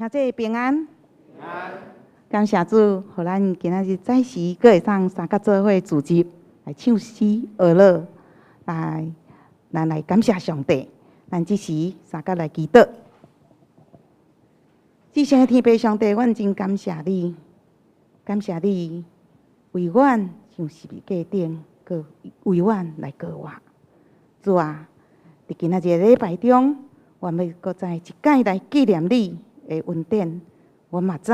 兄弟平安。感謝主，予咱今仔日早時閣會當三角做伙聚集來唱詩學樂，來，咱來感謝上帝。咱這時三角來祈禱。至聖的天父上帝，阮真感謝你，感謝你為阮上十字架頂，閣為阮來過活。主啊，佇今仔日禮拜中，阮欲閣再一擺來紀念你的恩典。阮嘛知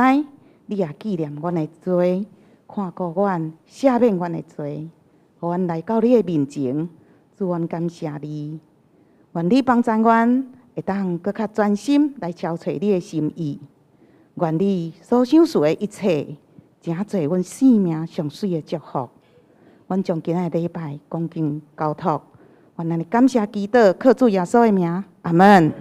你也紀念阮的罪，看顧阮，赦免阮的罪，予阮來到你的面前。主，阮感謝你，願你幫助阮會當閣較專心來朝揣你的心意。願你所賞賜的一切，成做阮生命上媠的祝福。阮將今仔日禮拜恭敬交託，阮按呢感謝祈禱，靠主耶穌的名，阿門。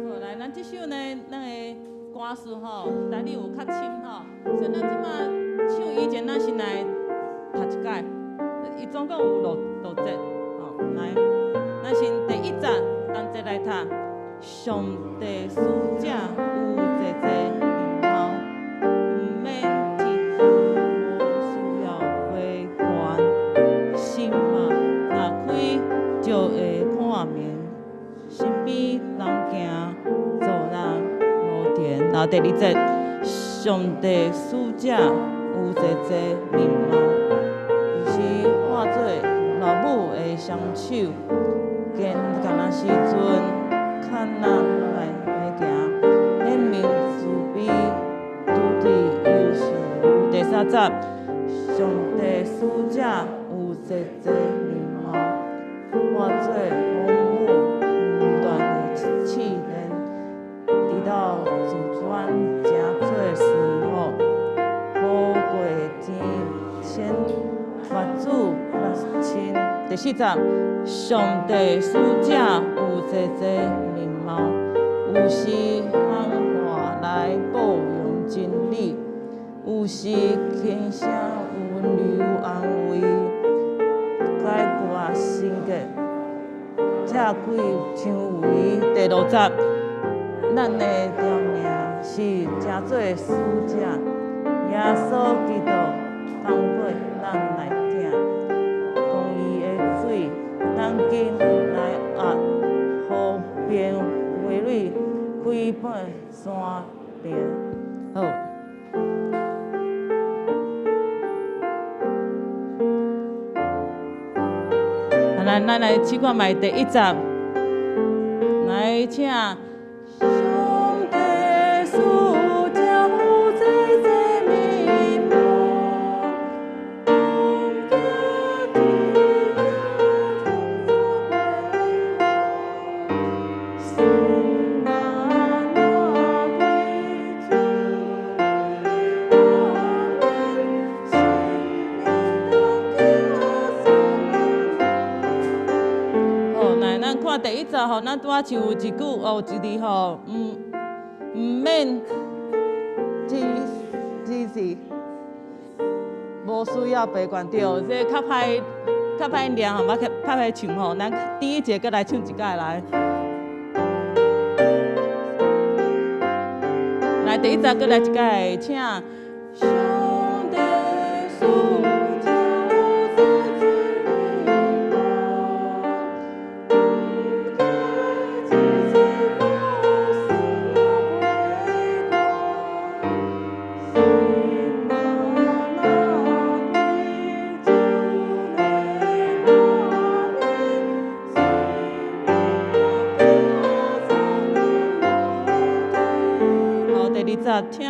好，來，咱這首呢，咱的歌詞吼，台語有較深吼，所以咱這擺唱以前，咱先來讀一擺，伊總共有六節，吼，來，咱先第一節，同齊來讀。上帝使者有濟濟面貌，毋免剃鬚，無需要花冠，心目若開就會看明，身邊人行做人無田。然後第二節，上帝使者有濟濟面貌，有時化做老母的雙手，堅敢若時陣較難來行，顯明慈悲，拄佇憂愁。第三節，上帝使者有濟濟面貌，化做風雨不斷的試煉，直到自轉成做順服，好過天仙目主目親。第四節，上帝使者有濟濟面貌，有時喊話來報揚真理，有時輕聲溫柔安慰，解決心結，拆開牆圍。第六節，咱的條命是成做使者，耶穌基督通過咱來疼，公義的水，咱緊來壓河邊花蕊開滿山嶺。好。來，咱來試看覓第一節，來請。上帝使者有濟濟面貌，心目若開就會看明，身邊人行好，來，咱看第一節吼，咱拄仔唱有一句哦，有一字吼，毋免剃鬚，無需要白冠對，這較歹較歹念吼，較歹唱吼。咱第一節閣來唱一擺來。來，第一節閣來一擺，請。上帝使者有濟濟面貌，剃鬚無需要花冠，心目若開就會看明，身邊人行第二節，請。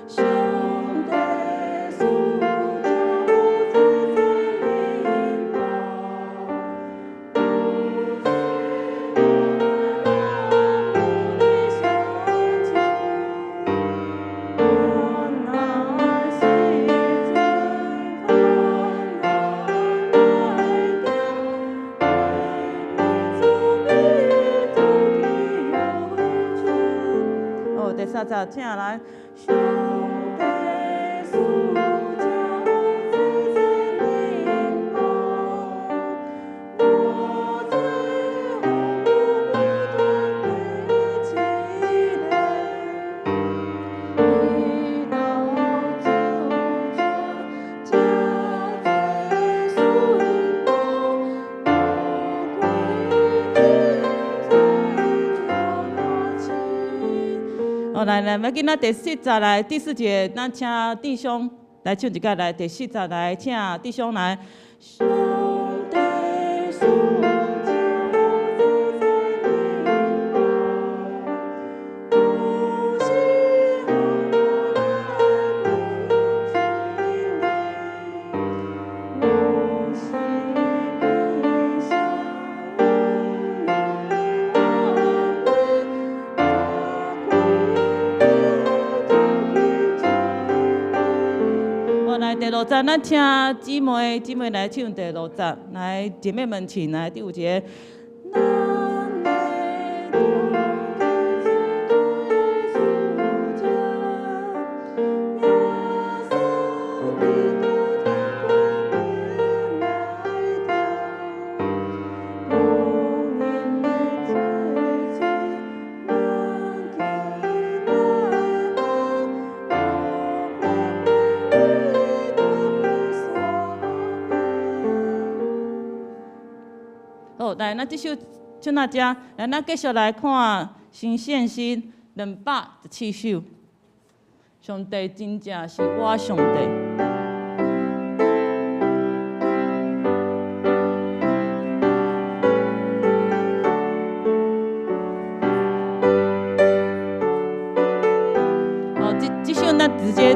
上帝賜這哦，第三節，請來。上帝賜這靈無罪無斷的試煉，基督主這濟順哦，來來，欲緊，咱第四節來，第四節，咱請弟兄來唱一擺來，第四節來，請弟兄來。上帝賜這靈無是無是理想好，來第六節，咱請姊妹姊妹來唱第六節，來姐妹們請來第五節。咱的主耶穌基督天國來到，公義的節期，好，來，咱這首唱到這，來，咱繼續來看新獻詩217首。上帝真正是我上帝。哦，這首咱直接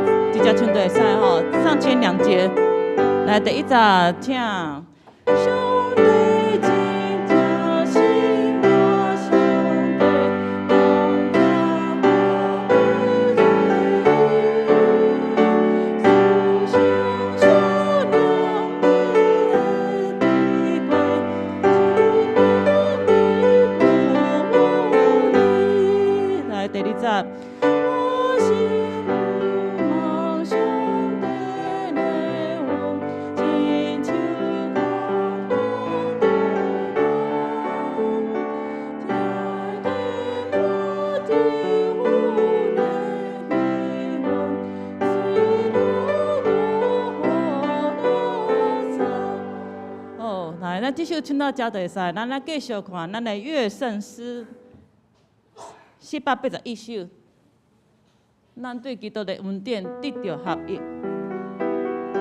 唱就會使吼，上前兩節，來第一節，請。上帝真正是我上帝，當作無思想所量的地位，來第二節。我心盼望上帝的恩，親像狂風的浪，聽見我的呼的希望，是路途何在？哦，來，咱這首唱到這就會使，咱來繼續看咱的樂聖詩481首。咱對基督的恩典得著合一。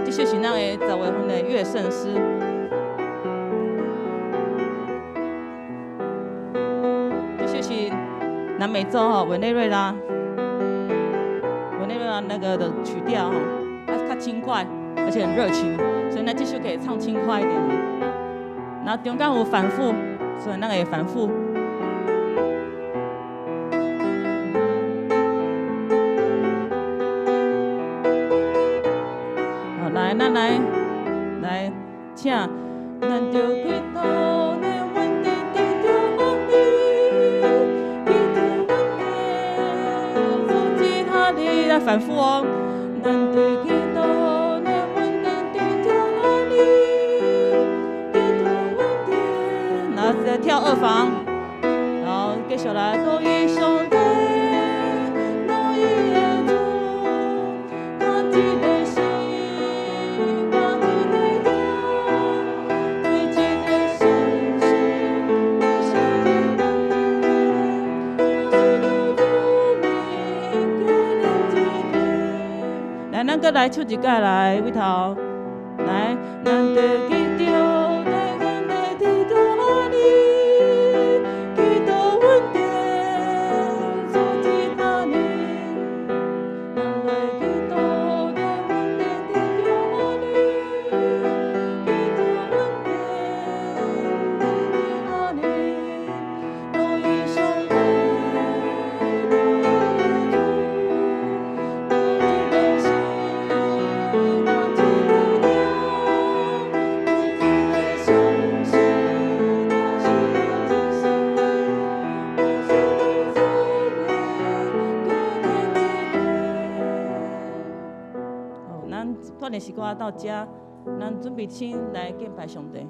這首是咱的10月份的樂聖詩。這首是南美洲吼，委內瑞拉，委內瑞拉那個的曲調吼，它較輕快，而且很熱情，所以呢，這首可以唱輕快一點。然後中間有反覆，所以那個也反覆。好，來，咱來，來，請。咱著基督的恩典得著合一，基督恩典扶持他的，來反覆哦。咱對基督的恩典得著合一，基督恩典，然後再跳二房，然後繼續來多與上帝，多與耶穌，同一個心，同一個靈，對一個信心，相一個來，咱閣來唱一擺來，位頭，來，咱對基督的恩典得著合一，基督恩典扶持他的。阮的诗歌到遮，咱准备先来敬拜上帝。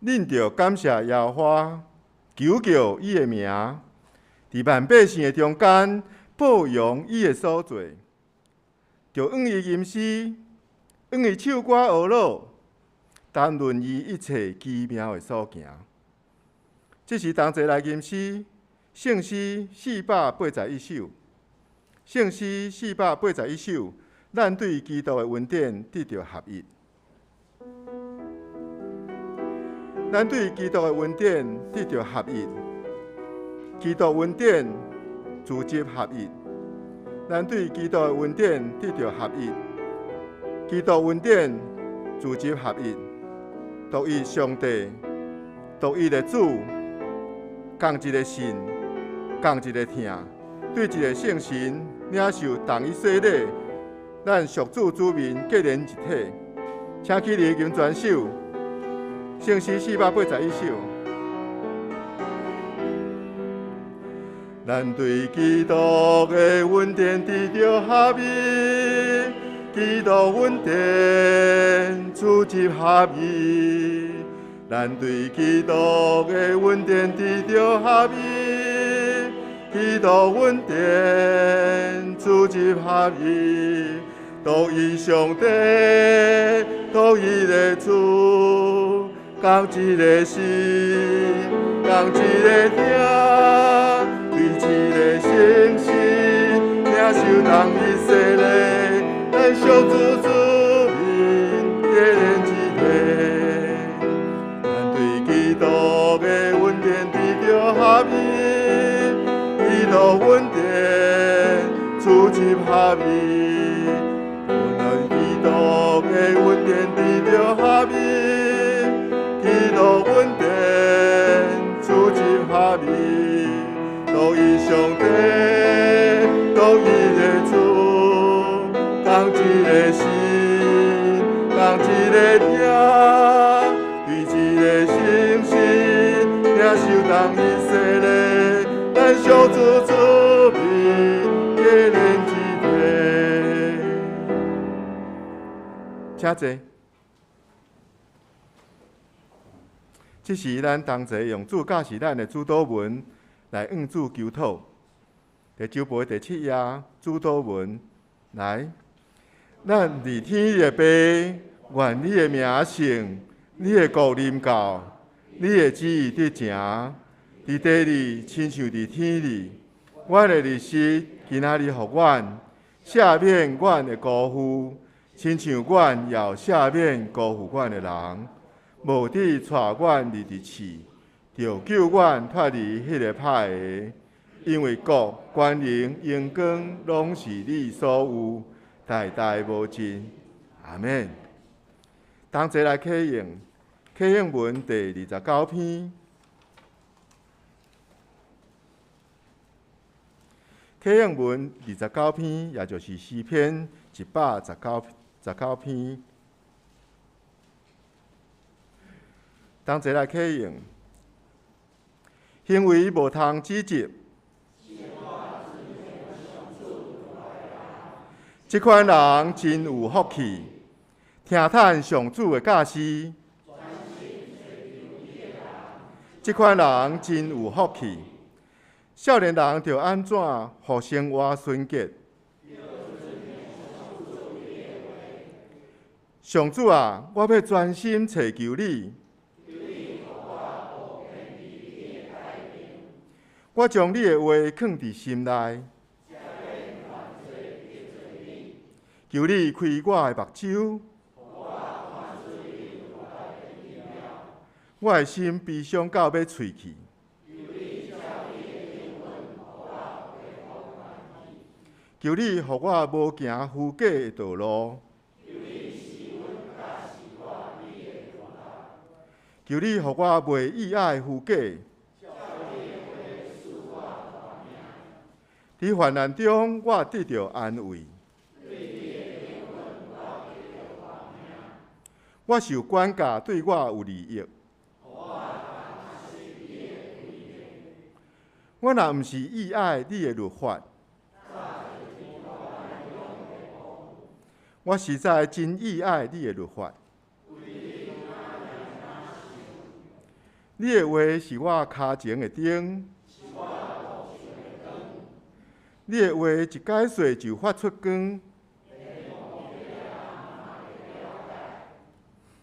恁著感謝耶和華，求告伊的名，佇萬百姓的中間報揚伊的所做，著按伊吟詩，按伊唱歌學樂，談論伊一切奇妙的所行。這是同齊來吟詩，聖詩481首，聖詩481首，咱對基督的恩典得著合一。咱對基督的恩典得著合一，基督恩典組織合一。咱對基督的恩典得著合一，基督恩典組織合一。獨一上帝，獨一的主，仝一个信，仝一个疼，對一个聖神領受同一洗禮，咱屬主子民結連一體。請起立，吟全首。聖詩481首。咱對基督的恩典得著合一，基督恩典組織合一。咱對基督的恩典得著合一，基督恩典組織合一。獨一上帝，獨一个主，仝一个心，仝一个疼，對一个聖神，領受同一洗禮，咱屬主子民結連一體。咱對基督的恩典得著合一，基督恩典組織合一。基督的恩典得著合一，基督恩典組織合一，獨一上帝，獨一个主，仝一个心，請坐。這時，咱同齊用主教示咱的主禱文來向主求討。佇周報第七頁，主禱文來，咱佇天的父，願你的名聖，你的國臨到，你的旨意得成，佇地裡親像佇天裡。阮的日食今仔日予阮，赦免阮的辜負，親像阮也有赦免辜負阮的人。無得帶阮入佇試，著救阮脫離彼个歹的，因為國、權能、榮光，攏是你所有，代代無盡。阿們。同齊來啟用，啟用文第29篇。啟用文29篇，也就是詩篇119篇。同齊來啟用，行為無通指責，這款人真有福氣，聽趁上主的教示。這款人真有福氣，少年人著按怎予生活純潔？上主啊，我欲專心揣求你。我將你的話囥佇心內，求你開我的目睭，我的心悲傷到欲碎去。求你予我無行虛假的道路，求你予我袂意愛虛假。佇患難中，我得著安慰。我受管教對我有利益。我若毋是意愛你的律法，我實在真意愛你的律法。你的話是我跤前的燈。你的話一解說就發出光，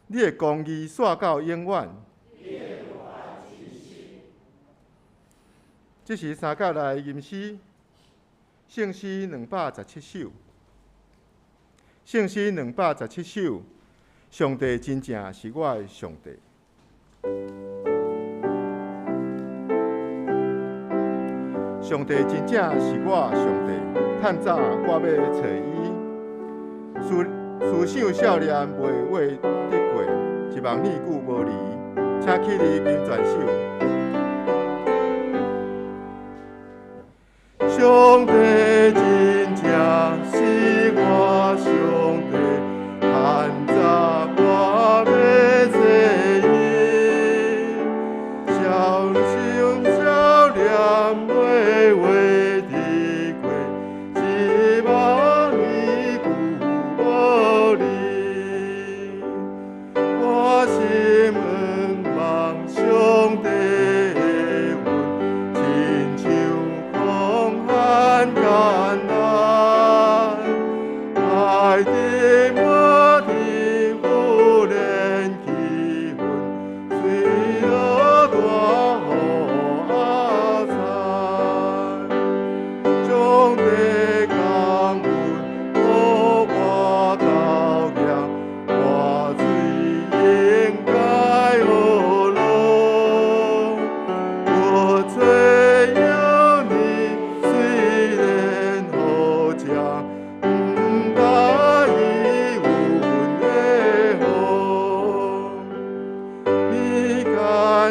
你的公義煞到永遠。這時三甲來吟詩，聖詩217首，聖詩217首，上帝真正是我的上帝。上帝真正是我上帝，趁早我欲揣伊。思思想少年袂话得过，一望年久無离，請起立金全手。上帝真正是我上帝，趁早我欲揣伊。少想少年袂话得过，一望年久無离。我心向望上帝的恩，親像狂旱艱難，愛的無的忽然氣氛，隨落大雨阿惨。上帝降恩予我斗行，我最應該學路。我找有你，雖然好食，毋答應阮的好。你敢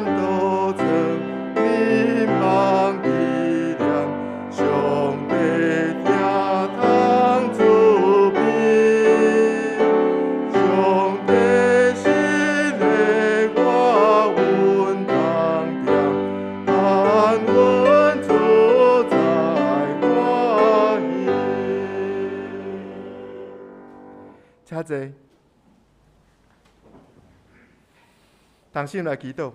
倒藏，你茫紀念，上帝聽通慈悲，上帝信的我阮當踮，安穩自在歡喜。請坐。同心來祈禱。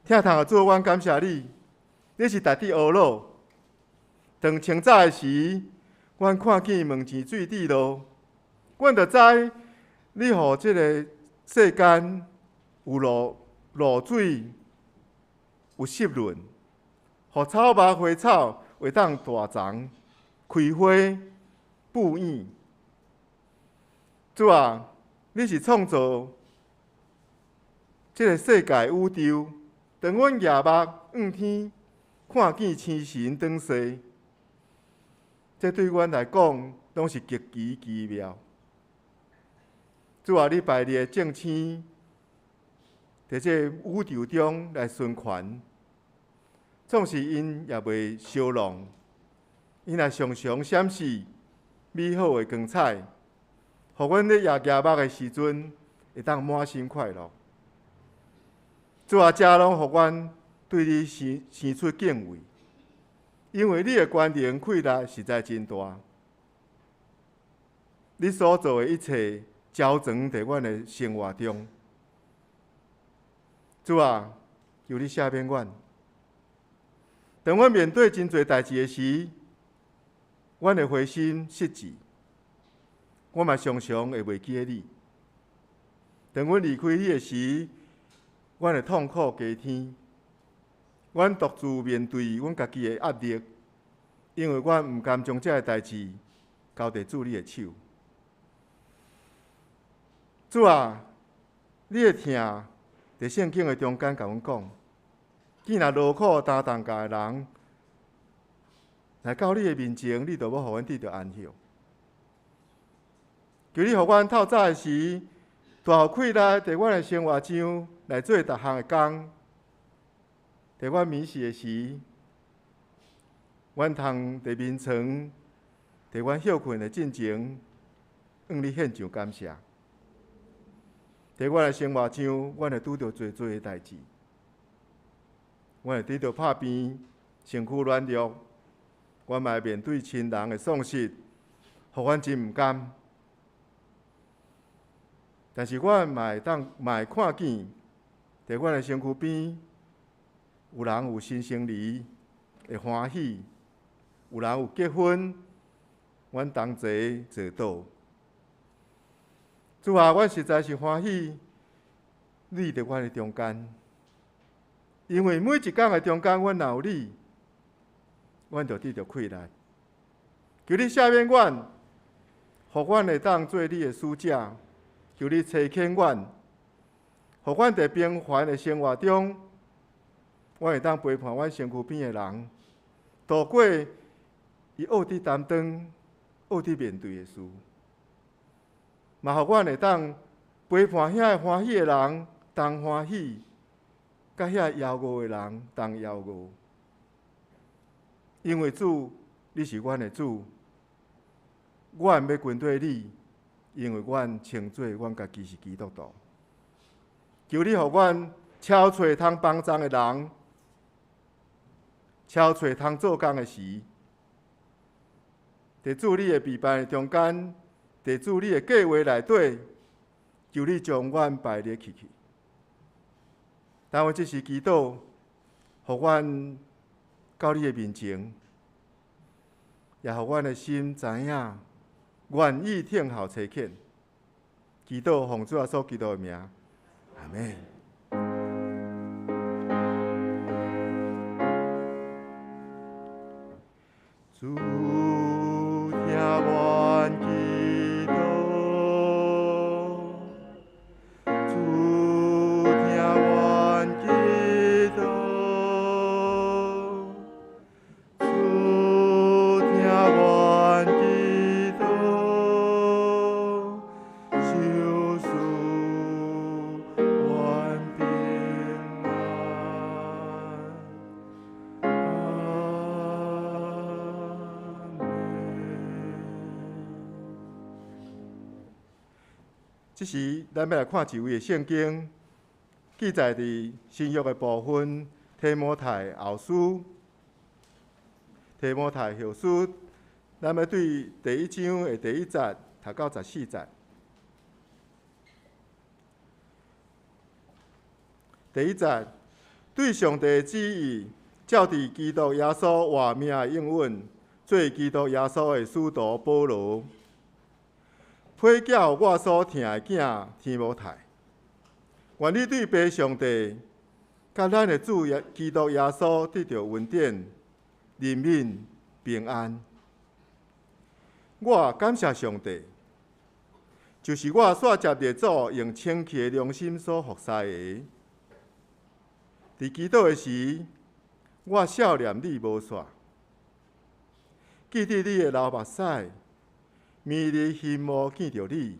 疼痛的主，阮感謝你，你是大地烏魯。當清早的時，阮看見門前水滴落，阮就知你予這个世間有露露水，有濕潤，予草木花草會當大長、開花、布影。主啊，你是創造這个世界宇宙。當阮舉目望天，看見星辰轉逝，這對阮來講，攏是極其奇妙。主啊，你排列眾星，佇這宇宙中來循環，總是𪜶也袂相弄，𪜶也常常閃爍美好的光彩，予阮咧夜舉目的時陣，會當滿心快樂。主啊，這攏予阮對你生出敬畏，因為你的權能氣力實在真大。你所做的一切，澆灌佇阮的生活中。主啊，求你赦免阮。當阮面對真濟代誌的時，阮會灰心失志，我嘛常常會袂記得你。當阮離開你的時，阮會痛苦加添。阮獨自面對阮家己的壓力，因為阮毋甘將這个代誌交佇主你的手。主啊，你的疼佇聖經的中間共阮講，見若勞苦擔重擔的人來到你的面前，你就欲予阮得著安息。求你予阮透早的時，大有氣力佇阮的生活上來做逐項的工。佇阮暝時的時，阮通佇眠床，佇阮歇睏的進前，向你獻上感謝。佇阮的生活上，阮會拄著濟濟的代誌，阮會拄著拍拼，身軀軟弱，阮嘛會面對親人的喪失，予阮真毋甘。但是阮嘛會當嘛會看見，佇阮的身軀邊，有人有新生兒會歡喜，有人有結婚，阮同齊做倒。主啊，阮實在是歡喜，你佇阮的中間，因為每一工的中間，阮若有你，阮就得著氣力。求你赦免阮，予阮會當做你的使者。求你差遣阮，予阮佇平凡的生活中，阮會當陪伴阮身軀邊的人，度過伊學佇擔當、學佇面對的事。嘛，予阮會當陪伴遐个歡喜的人同歡喜，佮遐枵餓的人同枵餓。因為主，你是阮的主，阮欲跟綴你，因為阮稱做阮家己是基督徒。求你予阮超揣通幫助的人，超揣通做工的時，佇主你的備辦的中間，佇主你的計劃內底，求你將阮排列起去。當阮這時祈禱，予阮到你的面前，也予阮的心知影，願意聽候差遣。祈禱奉主耶穌基督的名，阿們。主聽阮祈禱，主聽阮祈禱，主聽阮祈禱，賞賜阮平安。阿們。這時，咱欲來看一位的聖經，記載佇新約的部分，提摩太後書。提摩太後書，咱欲對第一章的第一節讀到14節。第一節，對上帝的旨意，照佇基督耶穌活命的應允，做基督耶穌的使徒保羅，批教我所疼的囝提摩太，願你對父上帝，佮咱的主耶基督耶穌得著恩典、憐憫、平安。我感謝上帝，就是我煞接列祖用清氣的良心所服侍的。佇祈禱的時，我想念你無煞，記得你會流目屎，暝日欣慕見著你，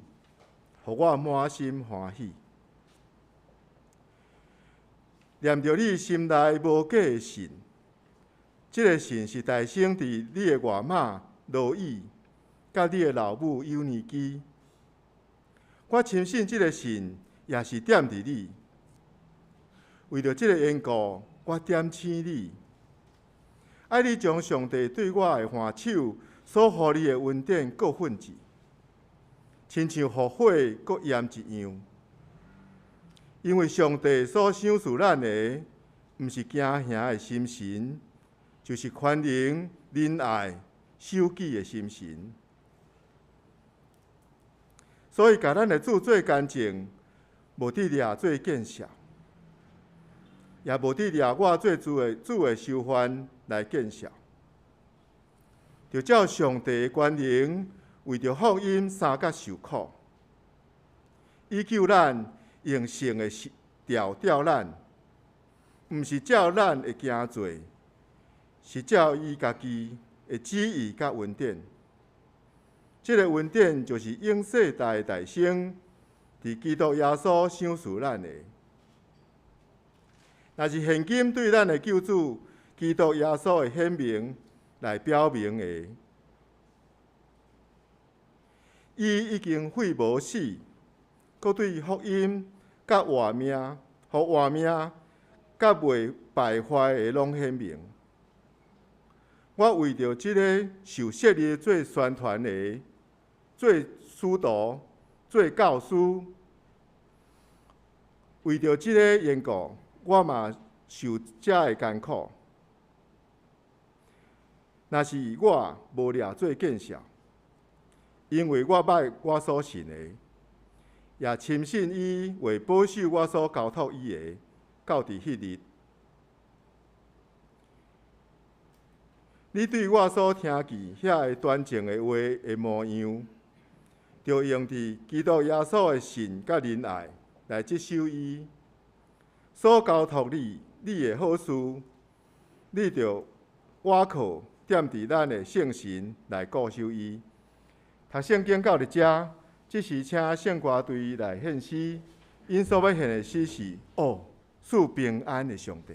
予我滿心歡喜。念著你心內無假的信，這个信是誕生佇你的外媽羅以，佮你的老母友尼基。我深信這个信也是踮佇你。為著這个緣故，我點醒你，愛你將上帝對我的還手所予你的恩典閣奮起，親像予火閣炎一樣。因為上帝所賞賜咱的，毋是驚嚇的心神，就是寬容、仁愛、守己的心神。所以，共咱的主做見證，無佇掠做見笑，也無佇掠我做主的囚犯來見笑。就照上帝的權能，為著福音三角受苦，以救咱用聖的調調咱，毋是照咱的行做，是照伊家己的旨意佮恩典。這个恩典就是永世代的代生，佇基督耶穌賞賜咱的。若是現今對咱的救主基督耶穌的顯明來表明的，伊已經廢無死，閣對福音佮活命、予活命佮袂敗壞的攏顯明。我為著這个受設立做宣傳的、做使徒、做教師，為著這个緣故，我嘛受遮的艱苦。若是我無掠做見笑，因為我捌我所信的，也深信伊會保守我所交託伊的，到佇彼日。你對我所聽見遐个端正的話的模樣，著用佇基督耶穌的信佮仁愛來執守伊。所交託你，你的好事，你著倚靠踮佇咱的聖神來固守伊。讀聖經到佇遮，這時請聖歌隊來獻詩，𪜶所欲獻的詩是：哦，賜平安的上帝。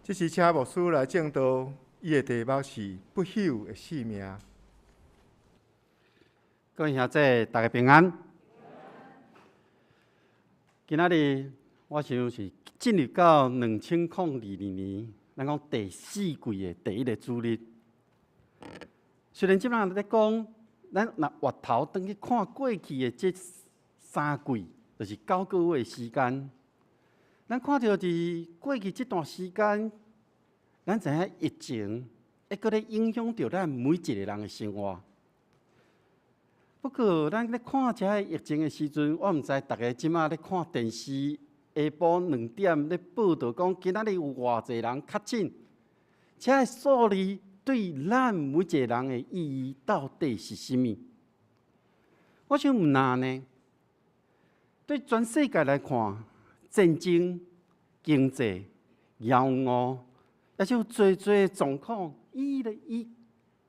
這時請牧師來證道，伊的題目是不朽的性命。各位兄弟，大家平安。今仔日我想是進入到2022年，咱講第四季的第一个主日。雖然這擺咧講，咱若回頭轉去看過去的這3季，就是9個月的時間，咱看著佇過去這段時間，咱知影疫情會閣咧影響著咱每一个人的生活。不過，咱咧看這个疫情的時陣，我毋知逐家這馬咧看電視，下晡2點咧報導講，今仔日有偌濟人確診，這个數字對咱每一個人的意義到底是啥物？我想毋難呢。對全世界來看，戰爭、經濟、妖惡，抑是有濟濟狀況，伊咧伊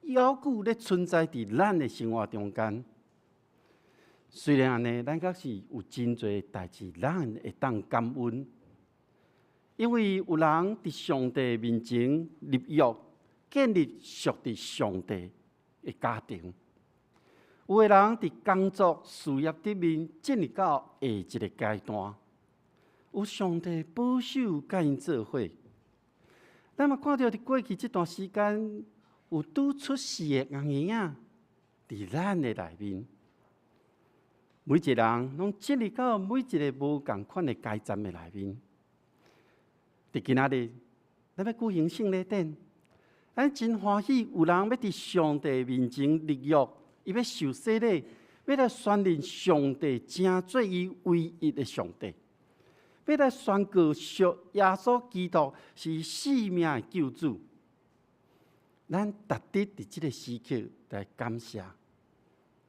猶閣咧存在佇咱的生活中間。雖然按呢，咱閣是有真濟代誌，咱會當感恩，因為有人佇上帝面前立約，建立屬佇上帝的家庭；有的人佇工作事業頂面進入到下一个階段，有上帝保守佮𪜶做伙。咱嘛看著佇過去這段時間，有拄出世的嬰兒仔佇咱的內面。每一個人攏進入到每一个無仝款的階層的內面。佇今仔日，咱欲舉行聖禮典，咱真歡喜有人欲佇上帝面前立約，伊欲受洗禮，欲來宣認上帝成做伊唯一的上帝，欲來宣告屬耶穌基督是性命的救主。咱值得佇這个時刻來感謝。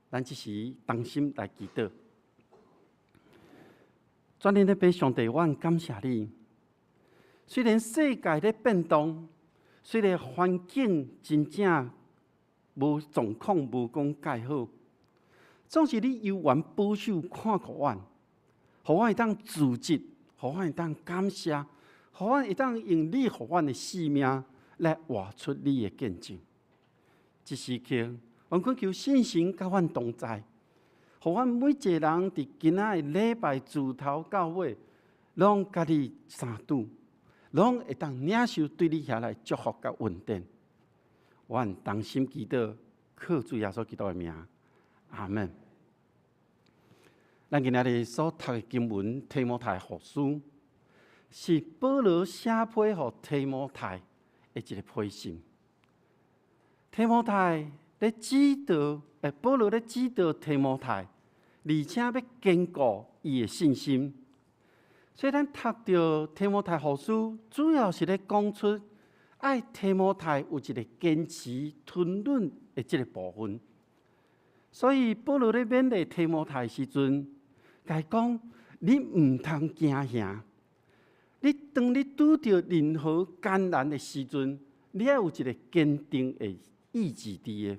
咱這時同心來祈禱，全能的父上帝，我感謝你。雖然世界咧變動，雖然環境真正無狀況無講蓋好，總是你猶原保守看顧阮，予阮會當自責，予阮會當感謝，予阮會當用你予阮的性命來活出你的見證。這時刻，阮懇求聖神佮阮同在，予阮每一个人佇今仔的禮拜自頭到尾，攏佮你相拄，攏會當領受對你遐來祝福佮恩典。阮同心祈禱，靠主耶穌基督的名，阿門。咱今仔日所讀的經文《提摩太後書》，是保羅寫批予提摩太的一个批信。提摩太咧指導，保羅咧指導提摩太，而且欲堅固伊的信心。所以咱讀著提摩太後書，主要是咧講出愛提摩太有一个堅持吞忍的這个部分。所以保羅咧勉勵提摩太時陣，共伊講：你毋通驚嚇。你當你拄著任何艱難的時陣，你愛有一个堅定的意志佇的。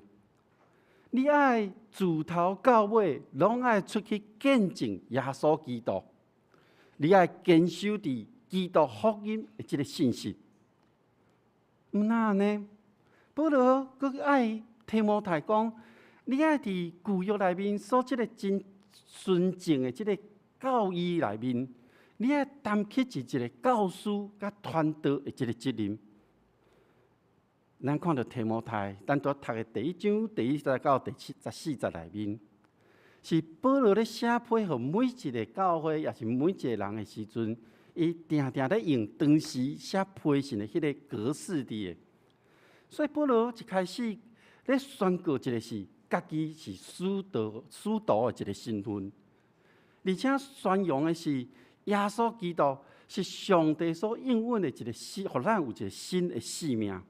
你愛自頭到尾，攏愛出去見證耶穌基督。你愛堅守佇基督福音的這个信息。毋但按呢，保羅閣愛提摩太講，你愛佇舊約內面所這个真純正的這个教義內面，你愛擔起一个教師佮傳道的這个責任。咱看著提摩太，咱拄讀的第一章第一節到第七十四節內面，是保羅咧寫批予每一个教會，抑是每一个人的時陣，伊定定咧用當時寫批信的彼个格式佇的。所以保羅一開始咧宣告一个是家己是使徒的一个身份，而且宣揚的是耶穌基督是上帝所應允的一个新，予咱有一个新的生命。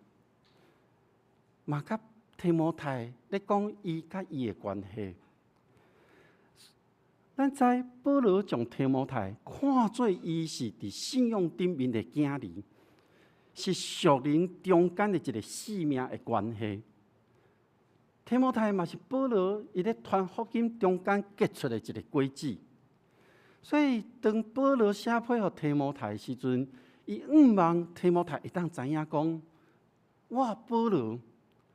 嘛，佮提摩太咧講伊佮伊的關係。咱知保羅將提摩太看做伊是佇信仰頂面的囝兒，是屬靈中間的一个性命的關係。提摩太嘛是保羅伊咧傳福音中間結出的一个果子。所以當保羅寫批予提摩太的時陣，伊向望提摩太會當知影講，我保羅，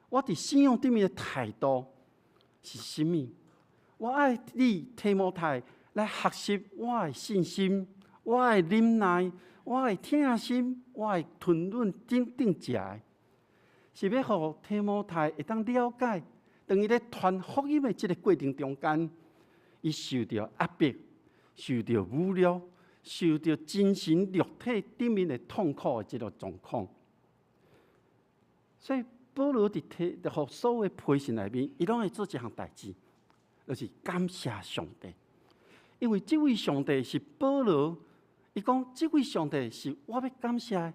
我佇信仰頂面的態度是啥物？我愛你提摩太來學習我的信心，我的忍耐，我的疼心，我的吞忍等等食的，是欲予提摩太會當了解，當伊咧傳福音的這个過程中間，伊受著壓迫，受著侮辱，受著精神肉體頂面的痛苦的這个狀況。所以保羅佇提，予所有批信內面，伊攏會做一項代誌，就是感謝上帝，因為這位上帝是保羅，伊講這位上帝是我欲感謝的，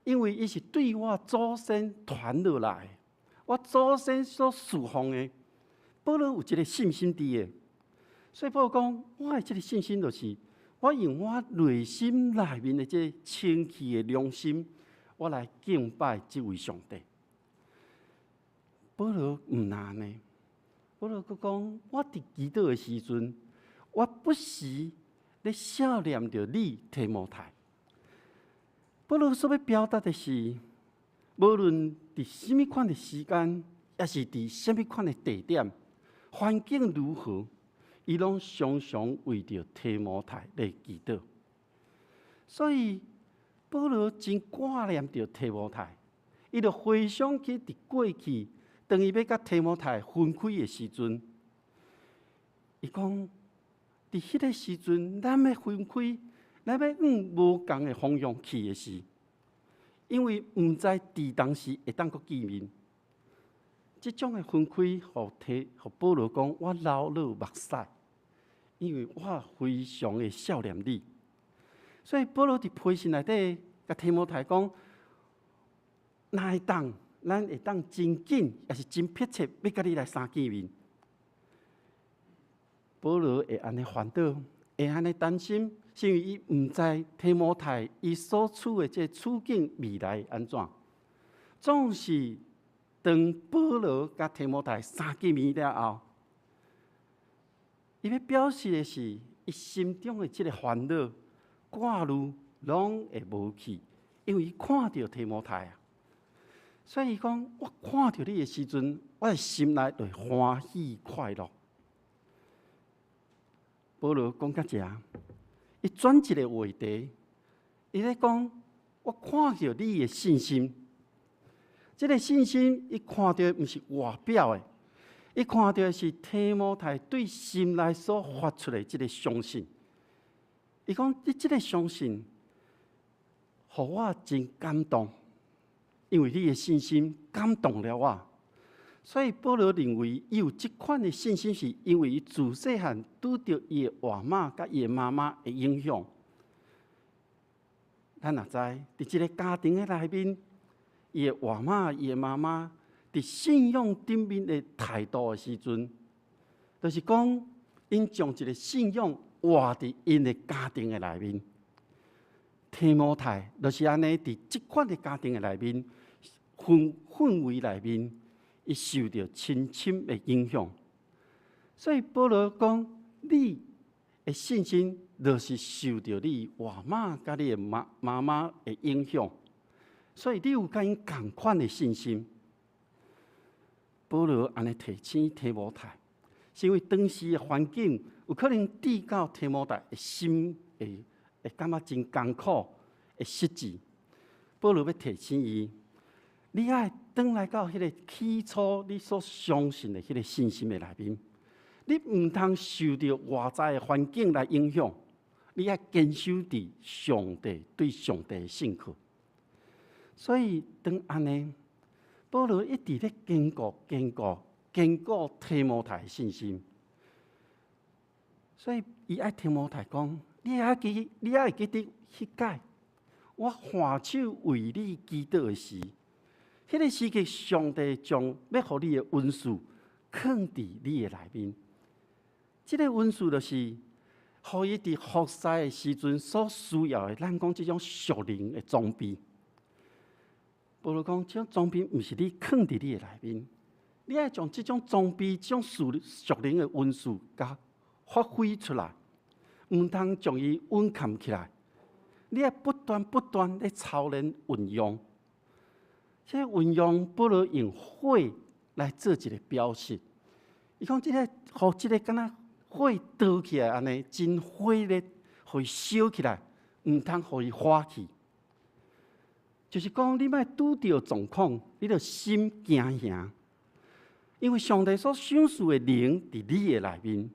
因為伊是對我祖先傳落來，我祖先所侍奉的。保羅有這个信心佇的，所以保羅講，我的這个信心就是我用我內心內面的這个清氣的良心，我來敬拜這位上帝。保羅毋但按呢，保羅閣講，我佇祈禱的時陣，我不時咧想念著你提摩太。保羅所欲表達的是，無論佇啥物款的時間，抑是佇啥物款的地點，環境如何，伊攏常常為著提摩太咧祈禱。所以保羅真掛念著提摩太，伊就回想起佇過去，當伊欲佮提摩太分開的時陣，伊講佇彼个時陣，咱欲分開，咱欲往無仝的方向去的時，因為毋知佇當時會當閣見面。這種的分開，予保羅講，我流落目屎，因為我非常的想念你。所以保羅佇批信內底，共提摩太講，若會當，咱會當真緊，抑是真迫切，欲佮你來相見面。保羅會按呢煩惱，會按呢擔心，是因為伊毋知提摩太伊所處的這個處境未來按怎。總是當保羅佮提摩太相見面了後，伊欲表示的是，伊心中的這个煩惱、掛慮攏會無去，因為伊看著提摩太啊。所以伊講，我看著你的時陣，我的心內就會歡喜快樂。保羅講到遮，伊轉一个話題，伊咧講，我看著你的信心，這个信心，伊看著毋是外表的，伊看著的是提摩太對心內所發出的這个相信。伊講，你這个相信，予我真感動，因為你的信心感動了我。所以保羅認為，伊有這款的信心，是因為伊自細漢拄著伊的外媽佮伊的媽媽的影響。咱也知，佇這个家庭的內面，伊的外媽、伊的媽媽，佇信仰頂面的態度的時陣，就是講，𪜶將一个信仰活佇𪜶的家庭的內面。提摩太就是按呢，佇這款的家庭的內面，氛圍內面，伊受著深深的影響。所以保羅講，你的信心就是受著你外媽佮你的媽媽媽的影響，所以你有佮𪜶仝款的信心。保羅按呢提醒提摩太，是因為當時的環境有可能致到提摩太的心會會感覺真艱苦，會失志。保羅欲提醒伊，你愛轉來到彼个起初你所相信的彼个信心的內面，你毋通受著外在的環境來影響，你愛堅守佇上帝對上帝的信靠。所以當按呢，保羅一直咧堅固、堅固、堅固提摩太的信心。所以伊愛提摩太講：你愛記，你愛記得彼擺，我挽手為你祈禱的時，彼个時刻，上帝將欲予你的恩賜囥佇你的內面。這个恩賜就是，予伊佇服侍的時陣所需要的，咱講這種屬靈的裝備。保羅講，這種裝備毋是你囥佇你的內面，你愛將這種裝備、這種屬靈的恩賜，共發揮出來，毋通將伊隱藏起來。你愛不斷不斷咧操練運用。這個運用，保羅用火來做一個表示。伊講這個，予這個敢若火燒起來按呢，真火熱，予伊燒起來，毋通予伊化去。就是講，你莫拄著狀況，你著心驚嚇，因為上帝所賞賜的靈佇你的內面，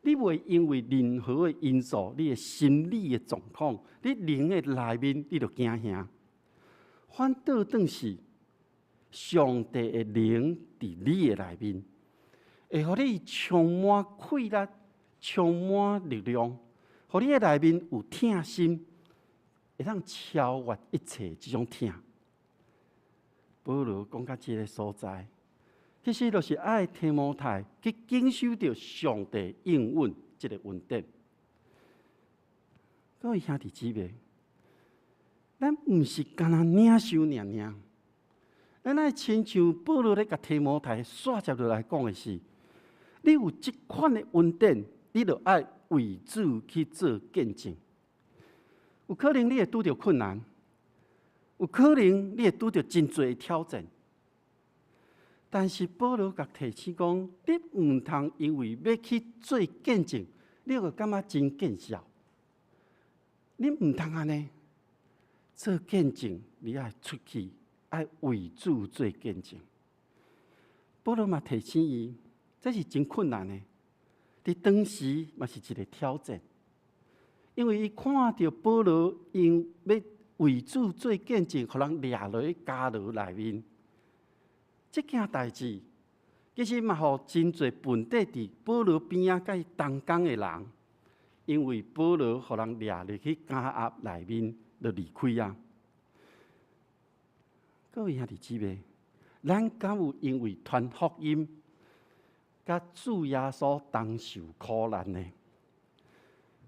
你袂因為任何的因素，你的心理的狀況，你靈的內面，你著驚嚇。反倒轉是上帝的靈佇你的內面，會予你充滿氣力，充滿力量，予你的內面有疼心，會當超越一切這種疼。保羅講到這个所在，其實就是愛提摩太去謹守著上帝應允這个恩典。各位兄弟姊妹，咱毋是干焦領受爾爾，咱愛親像保羅咧共提摩太煞接落來講的是：你有這款的恩典，你就愛為主去做見證。有可能你會拄著困難，有可能你會拄著真濟的挑戰，但是保羅共提醒講，你毋通因為欲去做見證，你就感覺真見笑。你毋通按呢做見證，你愛出去，愛為主做見證。保羅嘛提醒伊，這是真困難的，佇當時嘛是一个挑戰。因為伊看著保羅因欲為主做見證，予人掠落去監牢內面，這件代誌其實嘛，予真濟本底佇保羅邊仔佮伊同工的人，因為保羅予人掠入去監獄內面，就離開啊。各位兄弟姊妹，咱敢有因為傳福音，佮主耶穌同受苦難呢？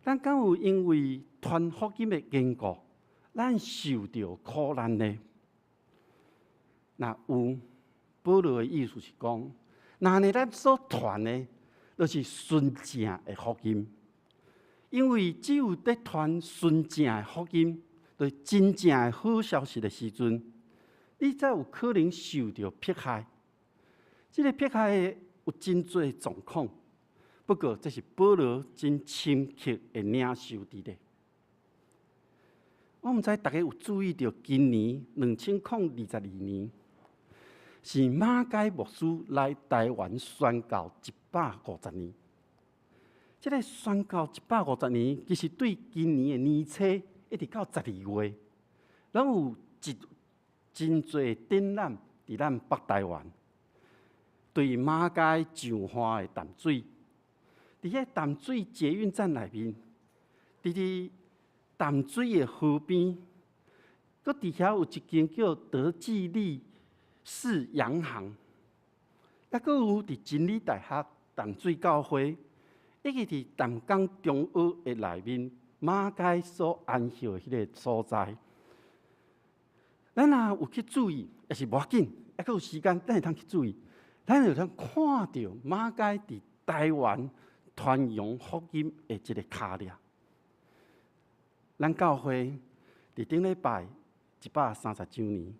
咱敢有因為傳福音的緣故，咱受著苦難呢？若有，保羅的意思是講，若呢咱所傳的，就是純正的福音，因為只有佇傳純正的福音，就是真正的好消息的時陣，你才有可能受著迫害。這个迫害的有真濟狀況。不過，這是保羅真深刻的領受佇咧。我毋知大家有注意著，今年2022年是馬偕牧師來台灣宣教150年。這个宣教一百五十年，其實對今年的年初一直到12月，攏有一真濟展覽佇咱北台灣，對馬偕上岸的淡水。佇彼淡水捷運站內面，佇淡水的河邊，閣佇遐有一間叫德記利士洋行，抑閣有佇真理大學淡水教會，以及佇淡江中學的內面，馬偕所安息的彼个所在。咱若有去注意，也是無要緊，猶閣有時間，咱會通去注意，咱會通看著馬偕佇台灣傳揚福音的這个跤跡。咱教會佇頂禮拜130週年，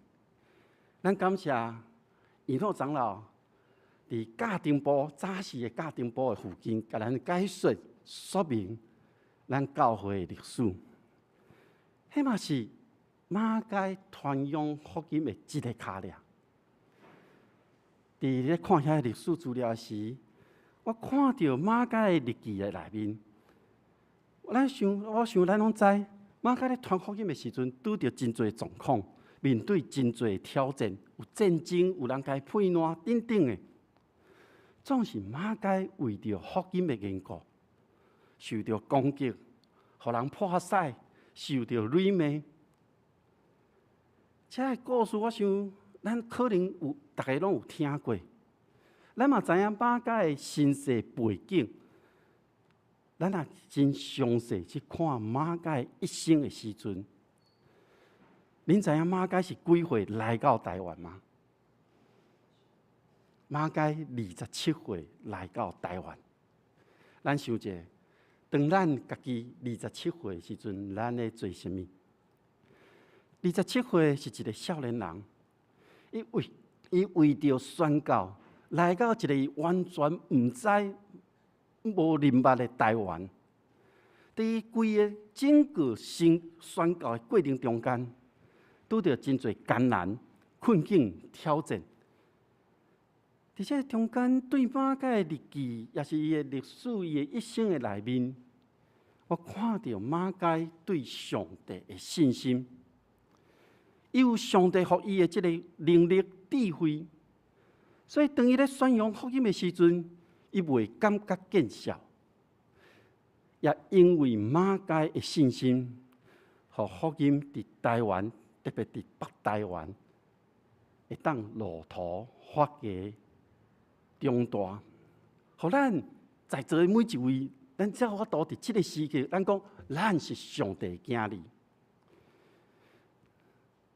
咱感謝以諾長老佇教廷埔早時的教廷埔的附近，共咱解說說明咱教會的歷史。彼嘛是馬偕傳揚福音的一个跤跡。佇咧看遐歷史資料時，我看著馬偕的日記的內面，我想咱攏知，馬偕咧傳福音的時陣，拄著真濟狀況，面對真濟挑戰，有戰爭，有人共伊批爛等等的。總是馬偕為著福音的緣故，受著攻擊，予人破屎，受著辱罵。這个故事，我想咱可能有，逐家攏有聽過。咱嘛知影馬偕的身世背景，咱若真詳細去看馬偕一生的時陣，恁知影馬偕是幾歲來到台灣嗎？馬偕27歲來到台灣。咱想者，當咱家己二十七歲時陣，咱咧做啥物？二十七歲是一个少年人，伊為著宣教來到一个完全毋知、無認捌的台灣，佇規个整個宣宣教的過程中間，拄著真濟艱難、困境、挑戰。佇這中間，對馬該的日記，也是伊的歷史，伊的一生的內面，我看著馬該對上帝的信心，伊有上帝予伊的這个能力、智慧，所以當伊咧宣揚福音的時陣，伊袂感覺見笑。也因為馬該的信心，予福音佇台灣，特別佇北台灣，會當落土發芽長大。予咱在座的每一位，咱才有法度佇這个時刻，咱講咱是上帝的囝兒。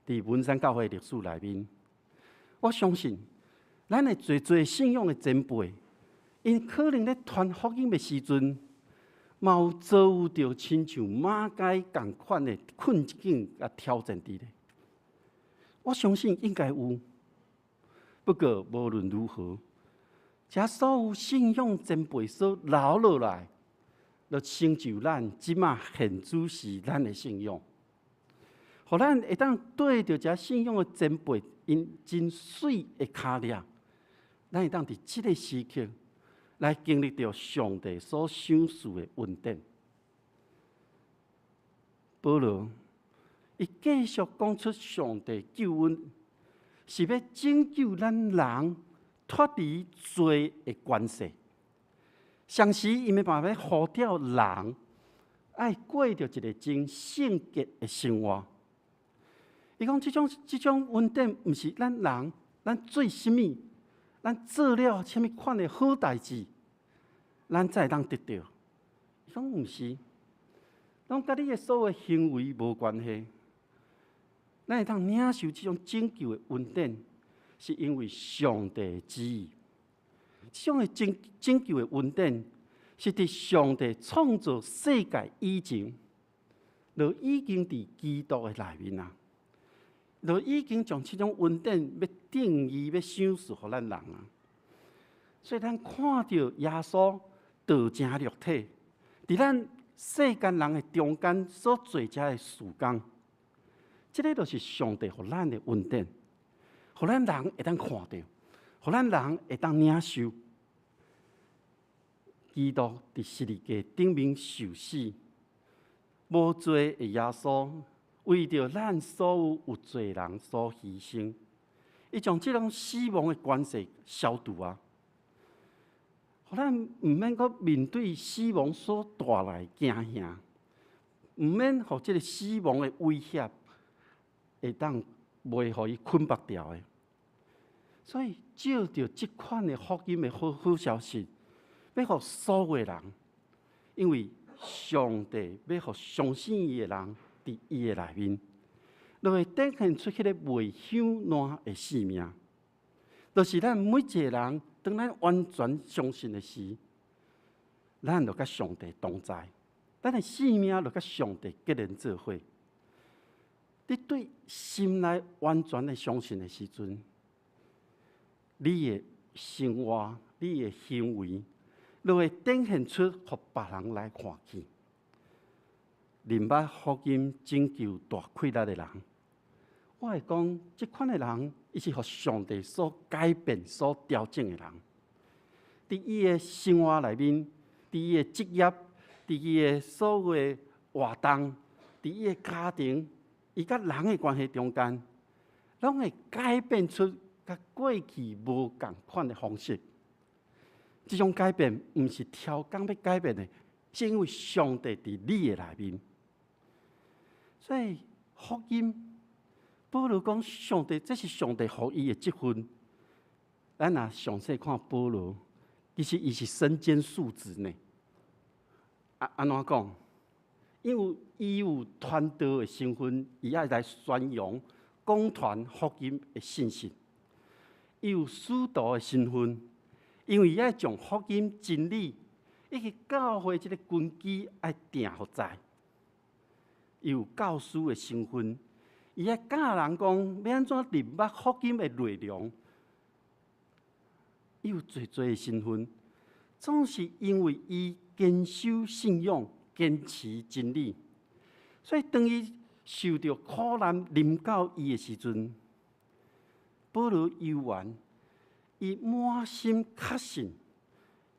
佇文山教會歷史內面，我相信咱的濟濟信仰的前輩，𪜶可能咧傳福音的時陣，嘛有遭遇著親像馬該仝款的困境佮挑戰佇咧。我相信應該有，不過無論如何，這所有信仰前輩所留落來，就成就咱這馬現主時咱的信仰，予咱會當對著這信仰的前輩，𪜶真媠的跤跡，咱會當佇這个時刻來經歷著上帝所賞賜的恩典。保羅伊繼續講出上帝救恩是欲拯救咱人脫離罪的權勢，同時伊嘛欲呼召人愛過著一个真聖潔的生活。伊講這種恩典，毋是咱人咱做啥物，咱做了啥物款的好代誌，咱才會當得著。伊講毋是，攏佮你的所有行為無關係。咱會當領受這種拯救的恩典，是因為上帝的旨意。這種的拯救的恩典，是佇上帝創造世界以前，就已經佇基督的內面啊，就已經將這種恩典欲定義、欲賞賜予咱人啊。所以咱看著耶穌道成肉體，佇咱世間人的中間所做這个事工，這个就是上帝予咱的恩典，予咱人會當看著，予咱人會當領受。基督佇十字架頂面受死，無罪的耶穌為著咱所有有罪人所犧牲，伊將這種死亡的權勢消除啊！予咱毋免閣面對死亡所帶來的驚嚇，毋免予這个死亡的威脅會當袂予伊捆縛牢的。所以藉著這款的福音的好好消息，欲予所有的人，因為上帝欲予相信伊的人，佇伊的內面，就會展現出彼个袂朽爛的生命。就是咱每一个人，當咱完全相信的時，咱就佮上帝同在，咱的生命就佮上帝結連做伙。你對心內完全的相信的時陣，你的生活、你的行為，就會展現出予別人來看見。認捌福音拯救大氣力的人，我會講，這款的人，伊是予上帝所改變、所調整的人。佇伊的生活內面，佇伊的職業，佇伊的所有的活動，佇伊的家庭，伊佮人的關係中間，攏會改變出佮過去無仝款的方式。這種改變毋是超工欲改變的，是因為上帝佇你的內面。所以福音，保羅講上帝，這是上帝予伊的職分。咱若詳細看保羅，其實伊是身兼數職呢。啊，按怎講？因為伊有傳道的身份，伊愛來宣揚、廣傳福音的信息。伊有使徒的身份，因為伊愛將福音真理，以及教會這个根基愛定予在。伊有教師的身份，伊愛教人講欲按怎認捌福音的內容。伊有濟濟的身份，總是因為伊堅守信仰、堅持真理，所以當伊受著苦難臨到伊的時陣，保羅猶原伊滿心確信，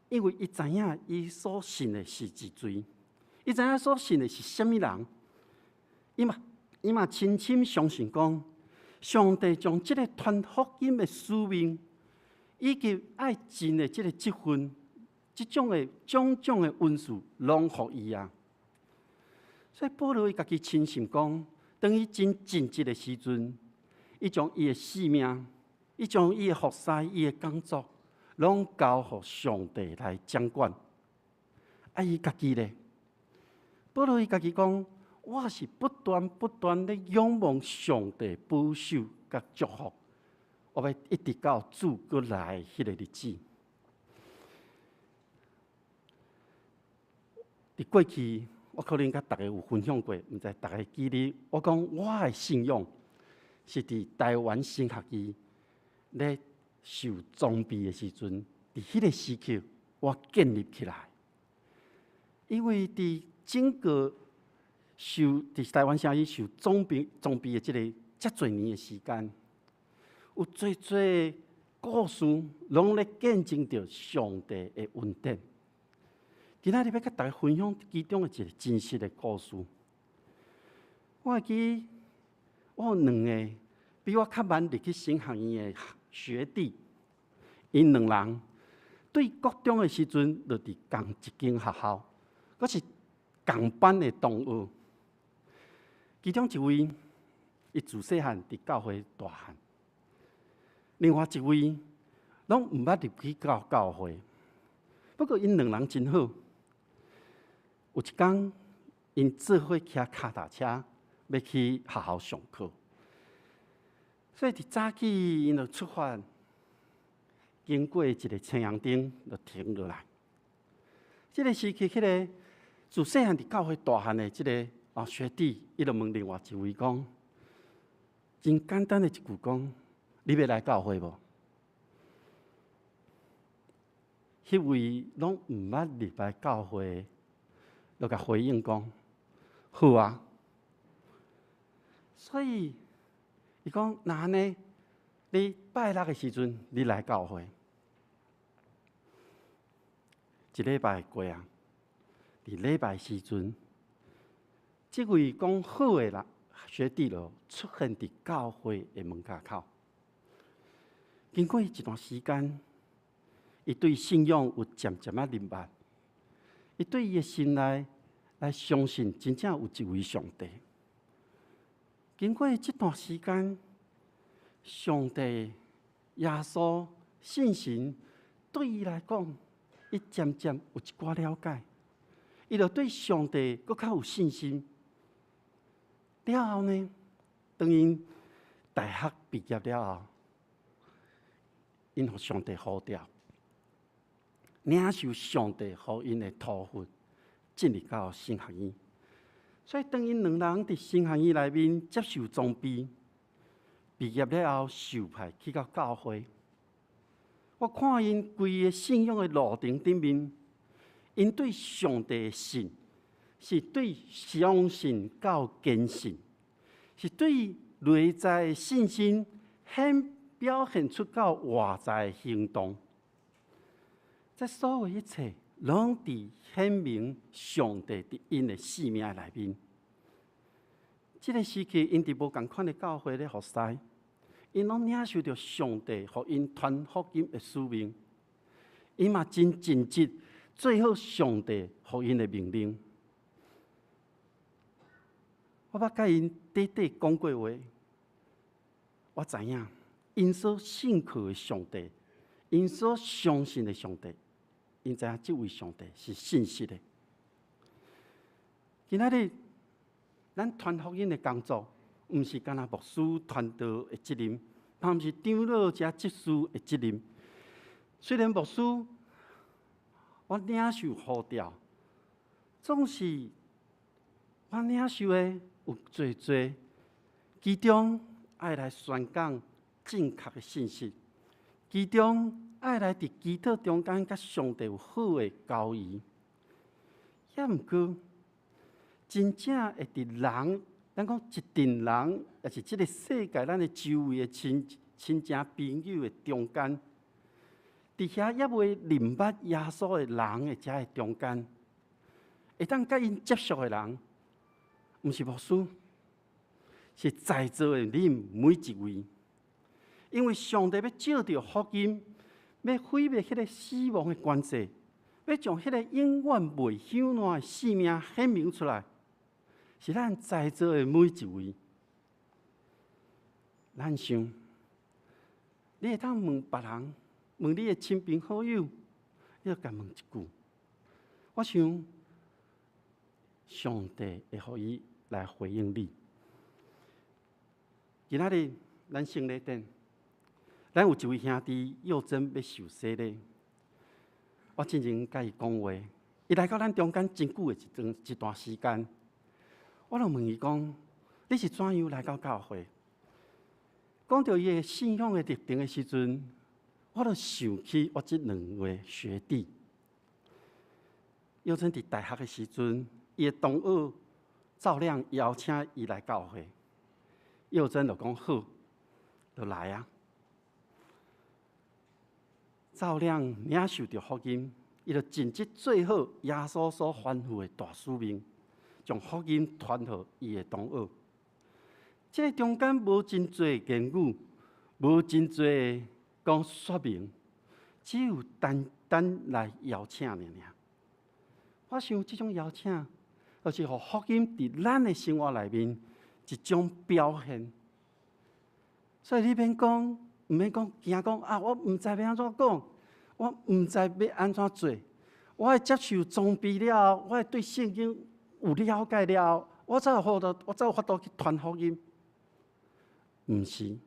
因為伊知影伊所信的是一誰，伊知影所信的是啥物人，伊嘛深深相信講，上帝將這个傳福音的使命，以及愛盡的這个職分，這種的種種的恩賜，攏予伊啊。所以保羅伊家己親信講，當伊真盡職的時陣，伊將伊的性命，伊將伊的服侍、伊的工作，攏交予上帝來掌管。啊，伊家己咧，保羅伊家己講，我是不斷不斷咧仰望上帝保守佮祝福，我欲一直到主閣來彼个日子。佇過去，我可能佮逐家有分享過，毋知逐家記得。我講我的信仰是佇台灣神學院咧受裝備的時陣，佇彼个時刻我建立起來。因為佇整個受佇台灣神學院受裝備的這个遮濟年的時間，有濟濟故事攏咧見證著上帝的恩典。今仔日欲佮逐家分享其中的一个真實的故事。我會記我有兩个比我較晚入去神學院的學弟，𪜶兩人對國中的時陣就佇仝一間學校，閣是仝班的同學。其中一位，伊自細漢佇教會大漢；另外一位，攏毋捌入去到教會。不過𪜶兩人真好。有一工，𪜶做伙騎跤踏車欲去學校上課，所以佇早起𪜶就出發，經過一个青紅燈就停落來。這个時期，彼个自細漢佇教會大漢的這个學弟，伊就問另外一位講，真簡單的一句講，你欲來教會無？彼位攏毋捌入來教會，就共回應講，好啊。所以伊講，若按呢，你拜六的時陣，你來教會。一禮拜過啊，佇禮拜時陣，這位講好的啦學弟就出現佇教會的門口。經過一段時間，伊對信仰有漸漸仔明白，伊對伊的心內來相信真正有一位上帝。經過這段時間，上帝、耶穌、聖神對伊來講，伊漸漸有一寡了解，伊就對上帝閣較有信心。了後呢，當𪜶大學畢業了後，𪜶予上帝呼召，領受上帝予𪜶的托付，進入到神學院。所以當𪜶兩人佇神學院內面接受裝備，畢業了後受派去到教會。我看𪜶規个信仰的路程頂面，𪜶對上帝的信，是對相信到堅信，是對內在的信心顯表現出到外在的行動。這所有一切，攏佇顯明上帝佇𪜶的生命內面。這个時期，𪜶佇無仝款的教會咧服侍，𪜶攏領受著上帝予𪜶傳福音的使命，𪜶嘛真盡職，做好上帝予𪜶的命令。我捌佮𪜶短短講過話，我知影𪜶所信靠的上帝，𪜶所相信的上帝，𪜶知影這位上帝是信實的。今仔日，咱傳福音的工作，毋是干焦牧師傳道的責任，嘛毋是長老遮執事的責任。雖然牧師我領受呼召，總是我領受的有濟濟，其中愛來宣講正確的信息，其中愛來佇祈禱中間佮上帝有好的交誼。抑毋過，真正會佇人，咱講一陣人，抑是這个世界咱的周圍的親親情朋友的中間，佇遐猶未認捌耶穌的人的遮的中間，會當佮𪜶接觸的人，毋是牧師，是在座的恁每一位。因為上帝欲藉著福音，欲毀滅彼个死亡的權勢，欲將彼个永遠袂朽爛的性命顯明出來，是咱在座的每一位。咱想，你會當問別人，問你的親朋好友，你就共問一句。我想，上帝會予伊來回應你。今仔日咱聖禮典，咱有一位兄弟幼珍欲受洗禮。我進前佮伊講話，伊來到咱中間真久的一段時間，我就問伊講：你是怎樣來到教會？講著伊的信仰的歷程的時陣，我就想起我這兩位學弟。幼珍佇大學的時陣，伊的同學趙亮邀請伊來教會，幼珍就講好，就來啊。趙亮領受著福音，伊就盡職做好耶穌所吩咐的大使命，將福音傳予伊的同學。這个中間無真濟言語，無真濟講說明，只有單單來邀請爾爾。我想這種邀請，就是予福音佇咱的生活內面一種表現。所以你免講，毋免講驚講啊！我毋知欲按怎講，我毋知欲按怎做。我愛接受裝備了後，我愛對聖經有了解了後，我才有法度去傳福音。毋是，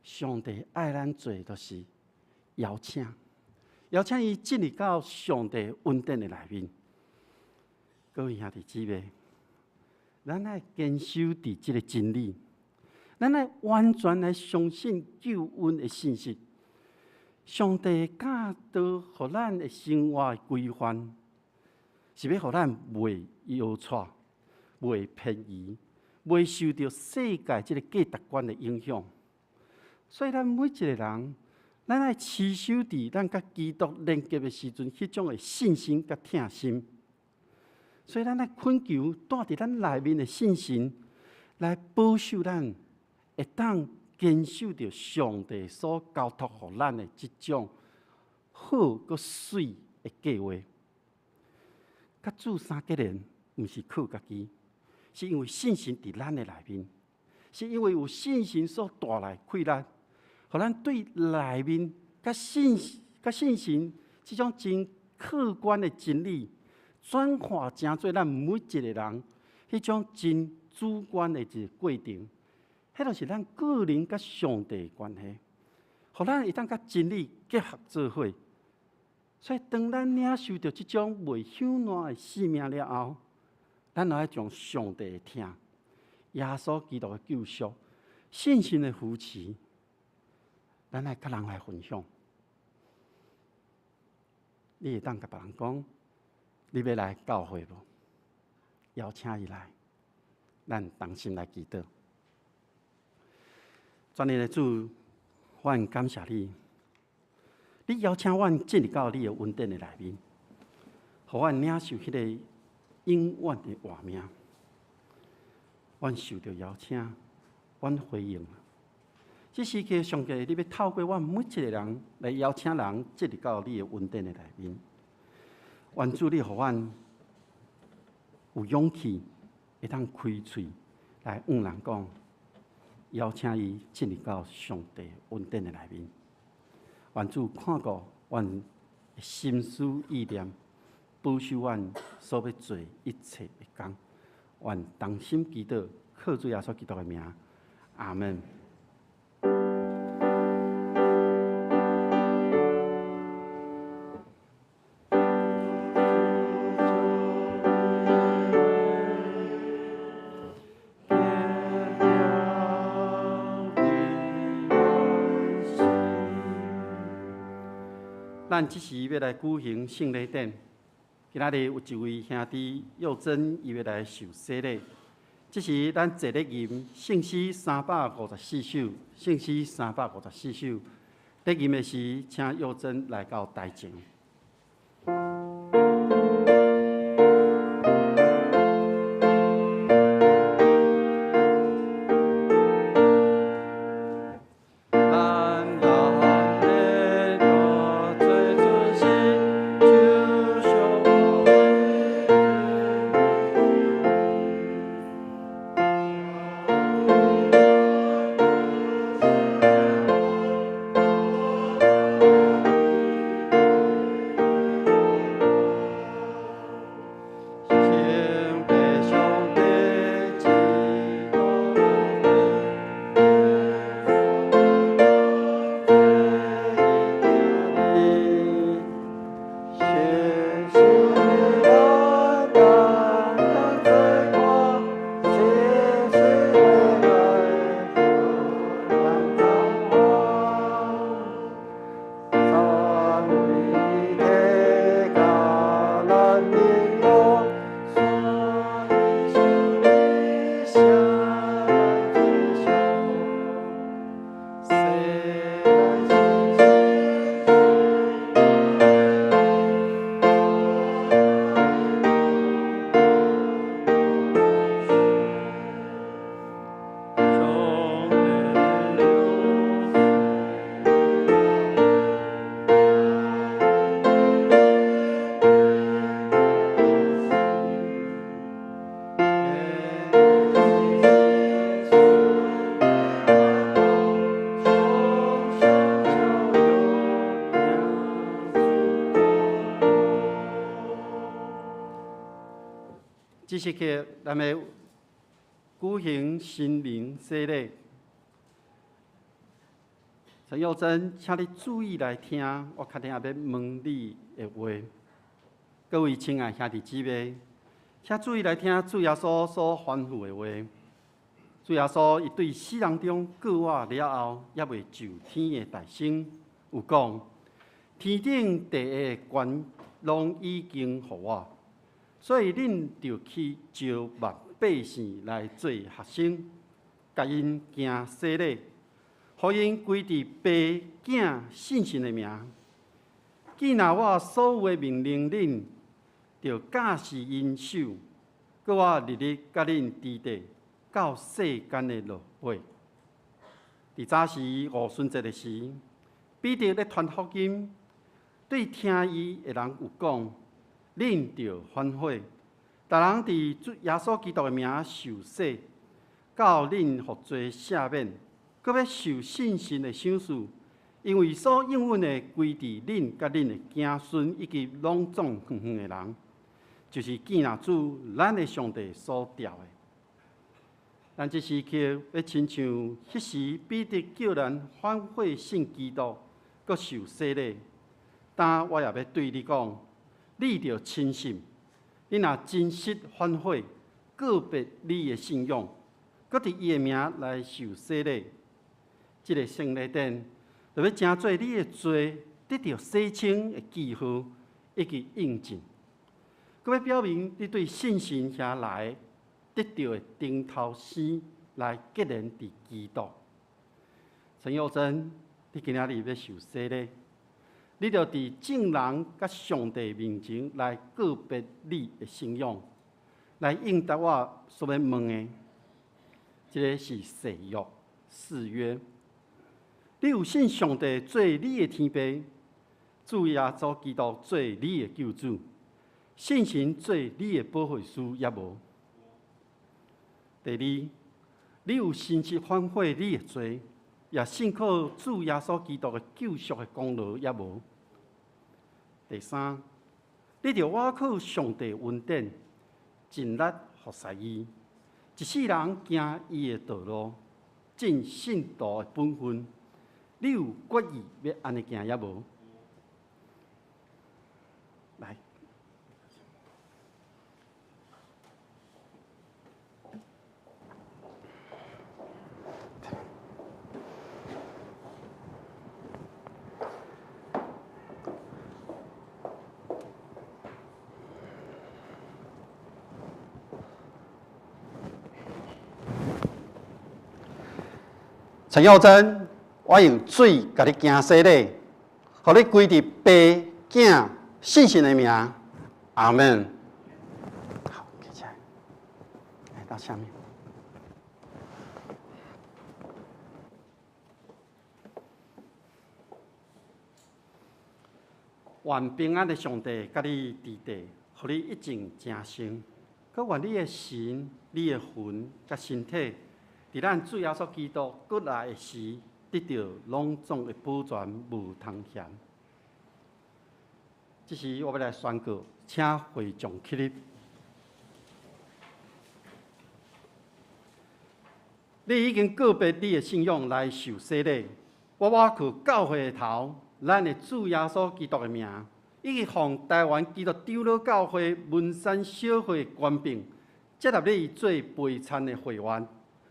上帝愛咱做，就是邀請，邀請伊進入到上帝恩典的內面。各位兄弟姊妹，咱愛堅守佇這个真理，咱愛完全來相信救恩的信息。上帝教導予咱的生活的規範，是欲予咱袂搖掣、袂偏移、袂受著世界這个價值觀的影響。所以，咱每一个人，咱愛持守佇咱佮基督連結的時陣，彼種的信心佮疼心。所以，咱愛懇求蹛佇咱內面的聖神來保守咱，會當堅守著上帝所交託予咱的這種好閣媠的計劃。佮主相結連，毋是靠家己，是因為聖神佇咱的內面，是因為有聖神所帶來氣力，予咱對內面佮聖神這種真客觀的真理，轉化成做咱每一個人彼種真主觀的一个過程。彼就是咱個人佮上帝的關係，予咱會當佮真理結合做伙。所以，當咱領受著這種袂朽爛的性命了後，咱就愛將上帝的疼、耶穌基督的救贖、聖神的扶持，咱愛佮人來分享。你會當共別人講，你欲來教會無？邀請伊來，咱同心來祈禱。全能的主，我很感謝你，你邀請阮進入到你的恩典的內面，予阮領受彼個永遠的活命。阮受著邀請，阮回應。這時刻，上帝，你欲透過阮每一个人來邀請人進入到你的恩典的內面。願主你予阮有勇氣，會當開喙來向人講，邀請伊進入到上帝恩典的內面。願主看顧阮心思意念，保守阮所欲做一切的工。願同心祈禱，靠主耶穌基督的名，阿門。咱這時欲來舉行聖禮典。今仔日有一位兄弟幼珍，伊欲來受洗禮。這時咱坐咧吟聖詩354首，聖詩三百五十四首。咧吟的時，請幼珍來到台前。這時刻，咱欲舉行新人洗禮。陳幼珍，請你注意來聽，我較等下欲問你的話。各位親愛兄弟姊妹，請注意來聽主耶穌所吩咐的話。主耶穌伊對死人中復活了後，猶未上天的大聲，有講：天頂地下的權攏已經予我。所以恁著去招萬百姓來做學生，共𪜶行洗禮，予𪜶歸佇爸、囝、聖神的名。既若我所有的命令恁，著教示𪜶守，閣我日日佮恁佇佇，到世間的落尾。佇早時五旬節的時，彼得咧傳福音，對聽伊的人有講。恁著反悔，逐人佇主耶穌基督的名受洗，到恁予罪赦免，閣欲受聖神的賞賜，因為所應允的歸佇恁佮恁的子孫以及攏總遠遠的人，就是見若主咱的上帝所召的。咱這時刻欲親像彼時彼得叫人反悔信基督，閣受洗禮。但我也欲對你講。你著深信，你若真實反悔，告別你的信仰，閣佇伊的名來受洗禮，這个聖禮典就欲成做你的罪得著洗清的記號以及印證，閣欲表明你對聖神遐來得著的頂頭生來結連佇基督。陳幼珍，你今仔日欲受洗禮？你著佇眾人佮上帝面前來告別你的信仰，來應答我所欲問的。這个是誓約、誓約。你有信上帝做你的天父，主耶穌基督做你的救主，聖神做你的保惠師，抑無？第二，你有真實反悔你的罪，也信靠主耶穌基督的救贖的功勞，抑無？第三，你著倚靠上帝恩典，盡力服侍伊，一世人行伊的道路，盡信徒的本分。你有決意欲按呢行抑無？來，陳幼珍，我用水共你行洗禮，予你歸佇爸、囝、聖神的名，阿門。好，起來，來到下面。願平安的上帝佮你佇底，予你一切成聖，閣願你的神、你的魂佮身體，佇咱主耶穌基督閣來的時，得著攏總的保全，無通嫌。這時我欲來宣告，請會眾起立。你已經告別你的信仰來受洗禮，我倚靠教會的頭，咱的主耶穌基督的名，以及奉台灣基督長老教會文山小會權柄，接納你做陪餐的會員，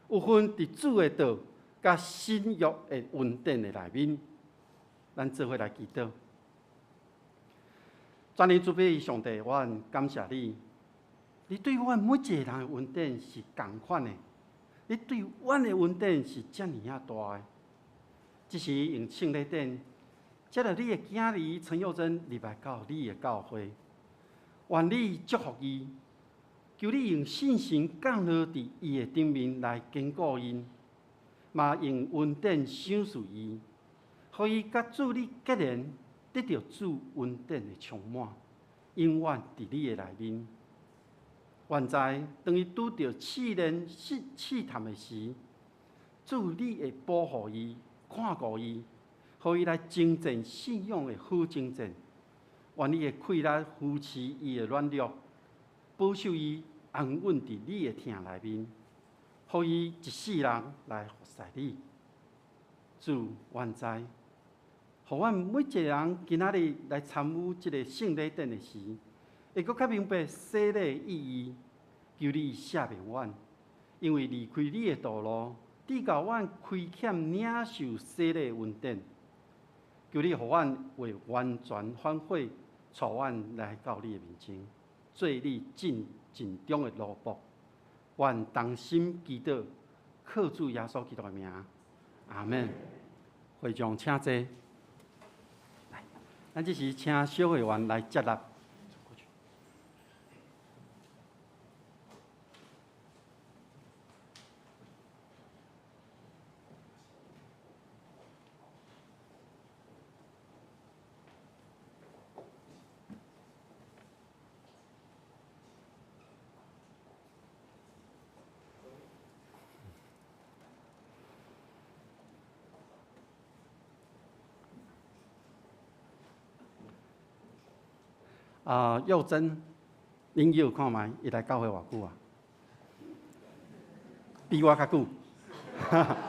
有份佇主的道佮新約的恩典的內面，咱做伙來祈禱。全能慈悲的上帝，我感謝你，你對阮每一個人的恩典是仝款的，你對阮的恩典是遮爾仔大的。這時用聖禮典，接納你的囝兒陳幼珍入來到你的教會，願你祝福伊，求你用聖神降落佇伊的頂面來堅固𪜶，嘛用恩典賞賜伊，予伊佮主你結連，得著主恩典的充滿，永遠佇你的內面。願知當伊拄著試煉、試探的時，主你會保護伊、看顧伊，予伊來征戰信仰的好征戰。願你的氣力扶持伊的軟弱，保守伊安穩佇你的疼內面，予伊一世人來服侍你。主，願知，予阮每一個人今仔日來參與這個聖禮典的時，會閣較明白洗禮的意義。求你赦免阮，因為離開你的道路，直到阮虧欠領受洗禮的恩典。求你予阮會完全反悔，帶阮來到你的面前，做你盡忠的奴僕。願同心祈禱，靠主耶穌基督的名，阿門。會眾請坐。來，咱這時請小會員來接納。啊，幼珍，恁有看覓？伊來教會偌久啊？比我較久。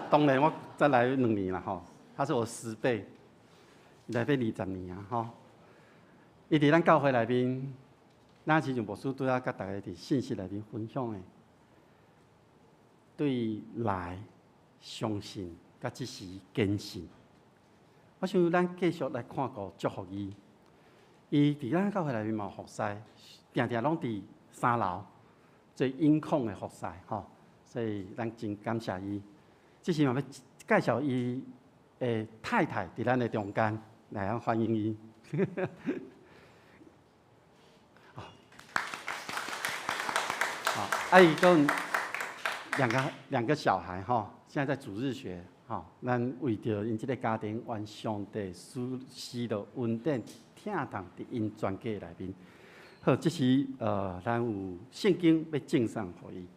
當然我才來2年啦吼，他是我10倍，伊來欲20年啊吼。伊佇咱教會內面，那時陣牧師拄仔佮大家佇信息內面分享的，對來相信，佮這時堅信。我想咱繼續來看顧祝福伊。伊佇咱教會內面嘛有服侍，定定攏佇3樓做音控的服侍吼，所以咱真感謝伊。這時嘛欲介紹伊的太太佇咱的中間，來咱歡迎伊。好，啊，伊閣兩個小孩吼，現在在主日學吼，咱為著𪜶這个家庭，願上帝賜予恩典。疼痛佇𪜶全家內面。好，這時咱有聖經欲贈送予伊。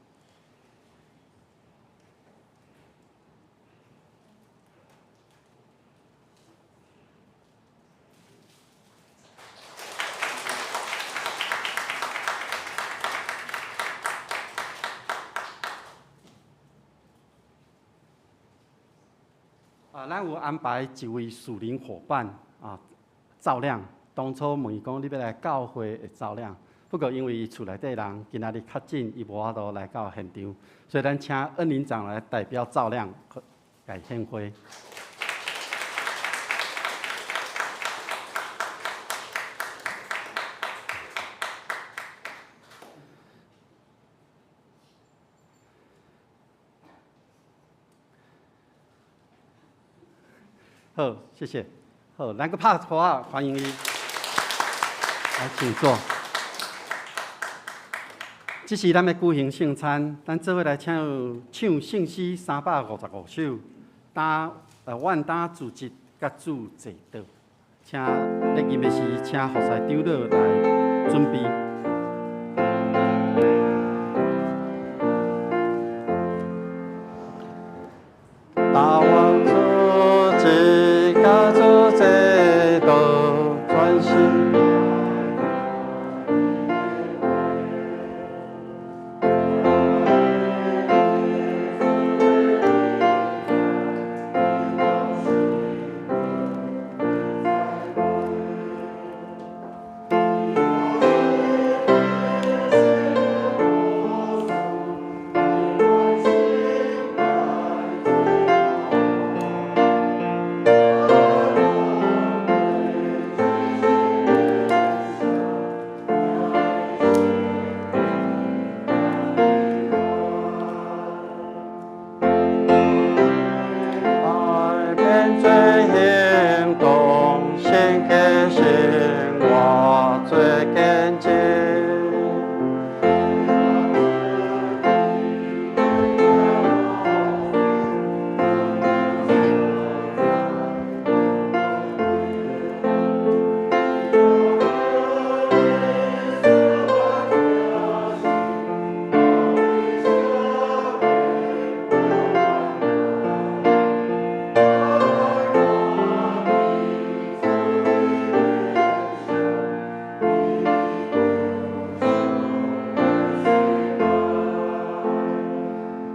啊，咱有安排一位屬靈夥伴啊，趙亮。當初問伊講，你欲來教會的趙亮，不過因為伊厝內底人今仔日確診，伊無法度來到現場，所以咱請恩林長來代表趙亮來獻花。好，謝謝。好，咱閣拍鼓仔歡迎伊。來，請坐。這時咱欲舉行聖餐，咱做伙來唱唱聖詩355首，擔阮擔自責佮主坐倒。請咧吟的時，請服侍長老來準備。但願自責佮主坐倒，專心。改變做行動，先給生活做見證。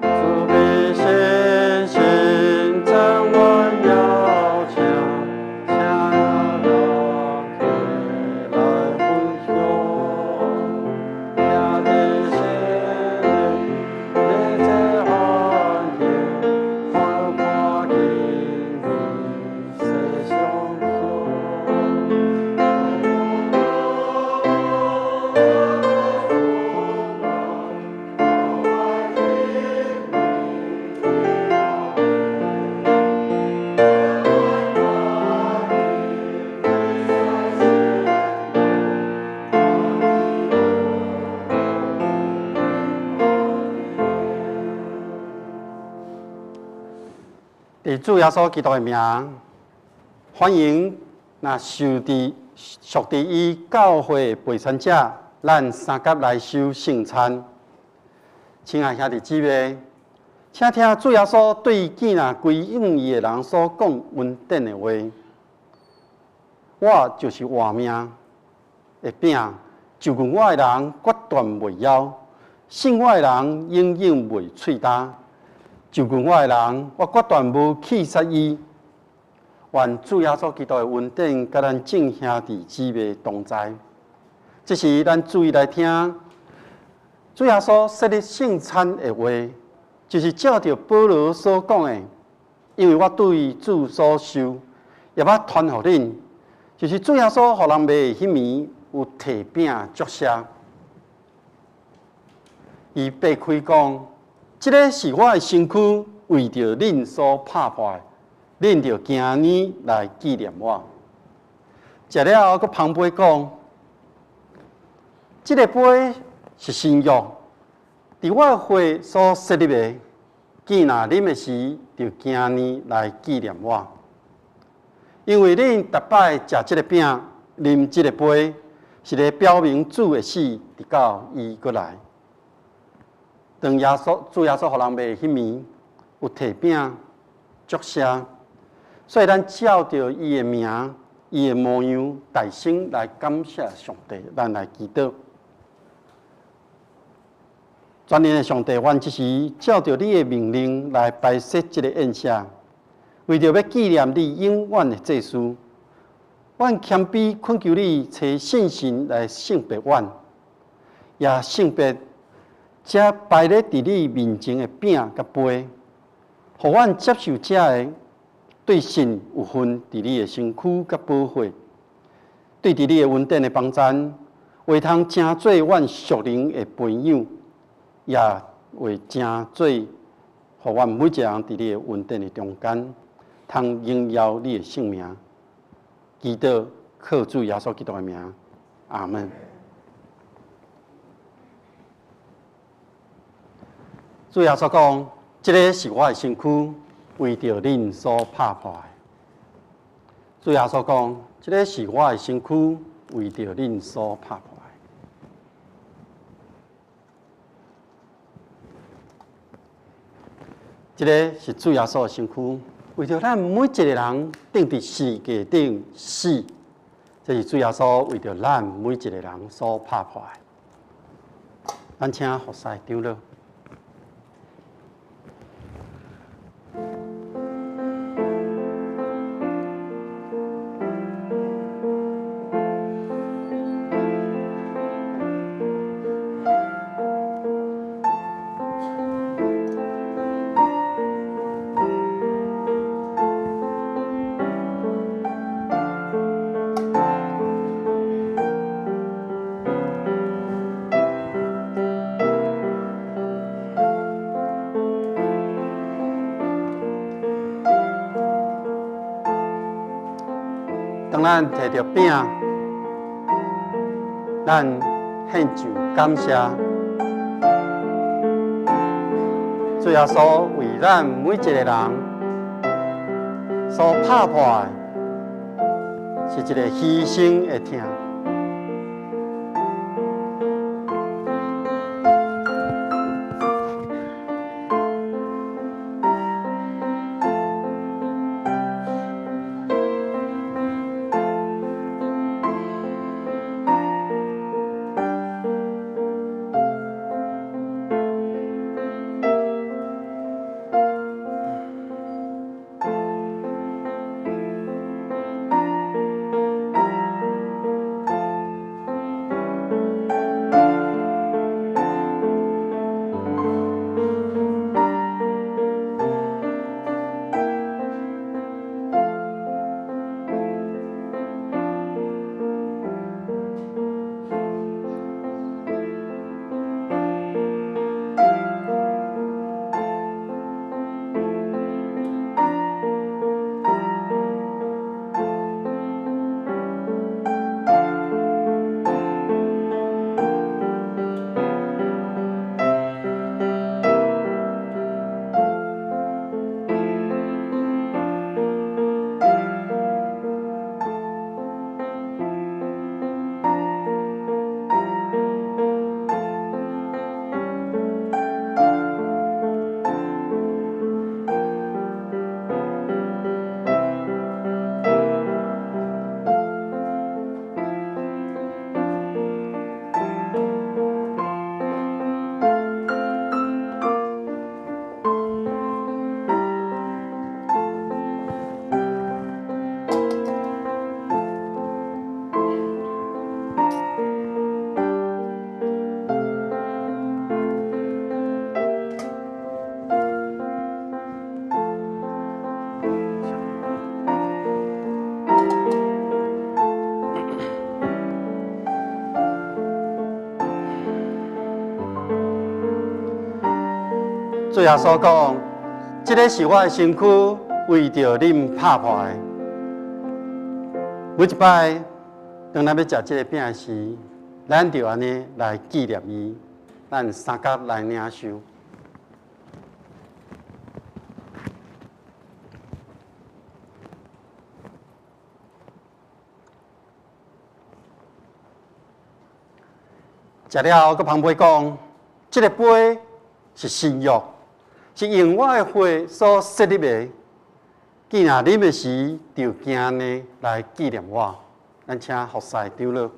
慈悲信心真阮邀請，請人客來分享。聽得聖靈咧這歡喜，看看見伊世上向。佇主耶穌基督的名，歡迎若受佇屬佇伊教會的陪餐者，咱三甲來守聖餐。親愛兄弟姊妹，請聽主耶穌對見若歸向伊的人所講恩典的話。我就是活命的餅，就近我的人決斷袂枵，信我的人永遠袂喙焦。就近我的人，我決斷無棄絕伊。願主耶穌基督的恩典，佮咱眾兄弟姊妹同在。這時，咱注意來聽主耶穌設立聖餐的話，就是照著保羅所講的，因為我對主所受，也捌傳予恁，就是主耶穌予人賣的彼暝，有提餅祝謝，伊擘開講：這个是我的身軀，為著恁所拍破的，恁著行按呢來紀念我。食了後，閣捧杯講：這个杯是新約，佇我的血所設立的。見若啉的時，就行按呢來紀念我。因為恁逐擺食這个餅、啉這个杯，是咧表明主的死，直到伊閣來。當耶穌主耶穌予人賣彼暝，有提餅祝謝，所以咱照著伊的名、伊的模樣，大聲來感謝上帝，咱來祈禱。全能的上帝，阮這時照著你的命令來擺設這个宴席，為著欲紀念你永遠的祭司，阮謙卑懇求你，差聖神來聖別阮，也聖別這擺咧佇你面前的餅佮杯，予阮接受這个對信有份佇你的身軀佮寶血，對佇你的恩典的幫贊，會通成做阮屬靈的培養，也會成做予阮每一个人佇你的恩典的中間。通荣耀你的圣名。祈祷靠主耶稣基督的名，阿门。主耶稣讲：这个是我的身躯，为著恁所拍破的。主耶稣讲：这个是我的身躯，为著恁所拍破的。这个是主耶稣的身躯，为著咱每一个人钉伫十字架顶死。这是主耶稣为著咱每一个人所拍破的。咱请服侍长老。当咱提著饼，咱献上感谢。主耶稣为咱每一个人所拍破的，是一个牺牲的疼。主耶稣讲：这个是我的身躯，为著恁拍破的。每一摆，当咱欲食这个饼时，咱就按呢来纪念伊，咱三角来领受。食了后，阁捧杯讲：这个杯是新约，是用我的血所设立的。既然啉的时，就行呢来纪念我。咱请服侍长老。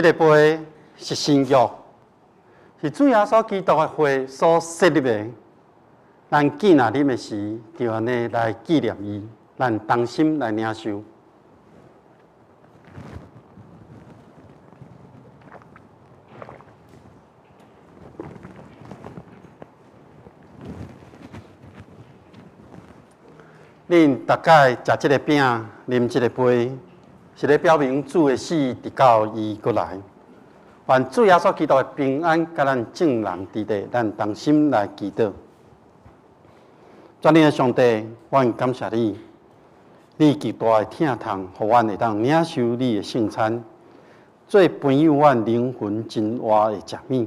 這个杯是新約，是主耶穌基督的血所設立的。咱見若啉的時，就按呢來紀念伊，咱同心來領受。恁逐擺食這个餅，啉這个杯，是咧表明主的死，直到伊閣來。願主耶穌基督的平安，佮咱眾人佇咧，咱同心來祈禱。全能的上帝，阮感謝你，你極大的疼痛，予阮會當領受你的聖餐，做培養阮靈魂真活的食物。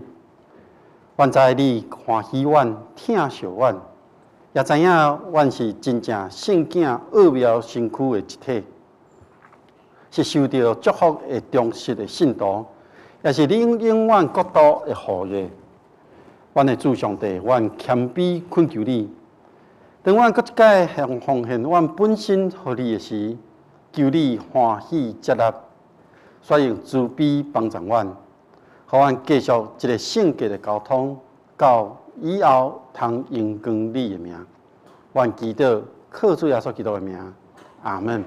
阮知你歡喜阮，疼惜阮，也知影阮是真正聖潔奧妙身軀的一體，是受著祝福的忠實的信徒，也是你永遠國度的後裔。阮的主上帝，阮謙卑懇求你。當阮閣一擺奉獻阮本身予你的時，求你歡喜接納，煞用慈悲幫助阮，予阮繼續這个聖潔的交通，到以後通榮光你的名。阮祈禱靠主耶穌基督的名，阿門。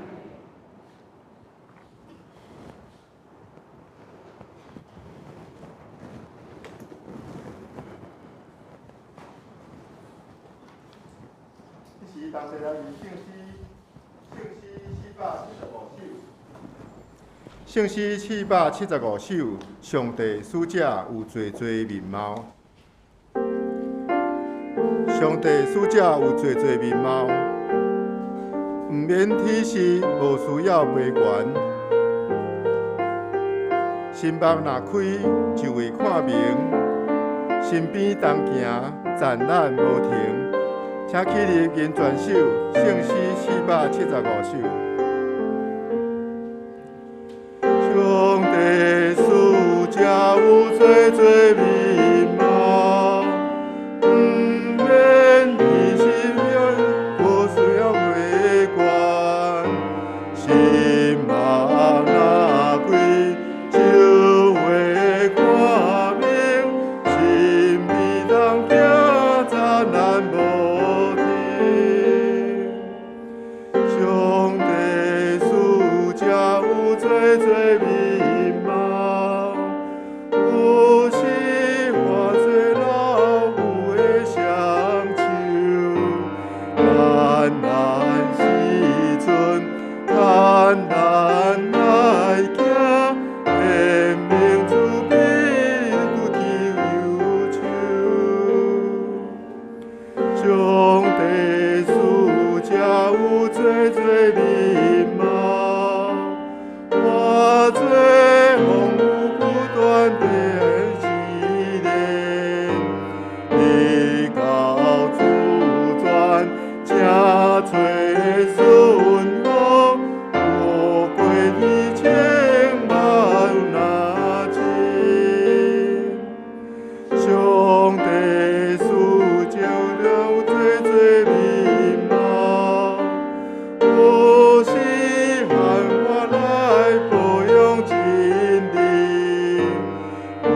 聖詩475首，上帝使者有濟濟面貌。上帝使者有濟濟面貌，毋免體恤，無需要悲懸。心目若開，就會看明；身邊同行，戰難無停。請起立吟全首，聖詩475首。上帝使者有濟濟面貌，毋免體恤，無需要悲觀。心目若開，就會看明；身邊同行，災難無停。上帝使者有濟濟面貌，有時化做老母的雙手，艱難時陣，艱難來行，顯明慈悲拄求憂愁。上帝使者有濟濟面貌，化做風雨不斷的試煉，直到主轉，請吹順風，渡過天千萬難境。上帝使者有濟濟面貌，有時喊我來保養真理，有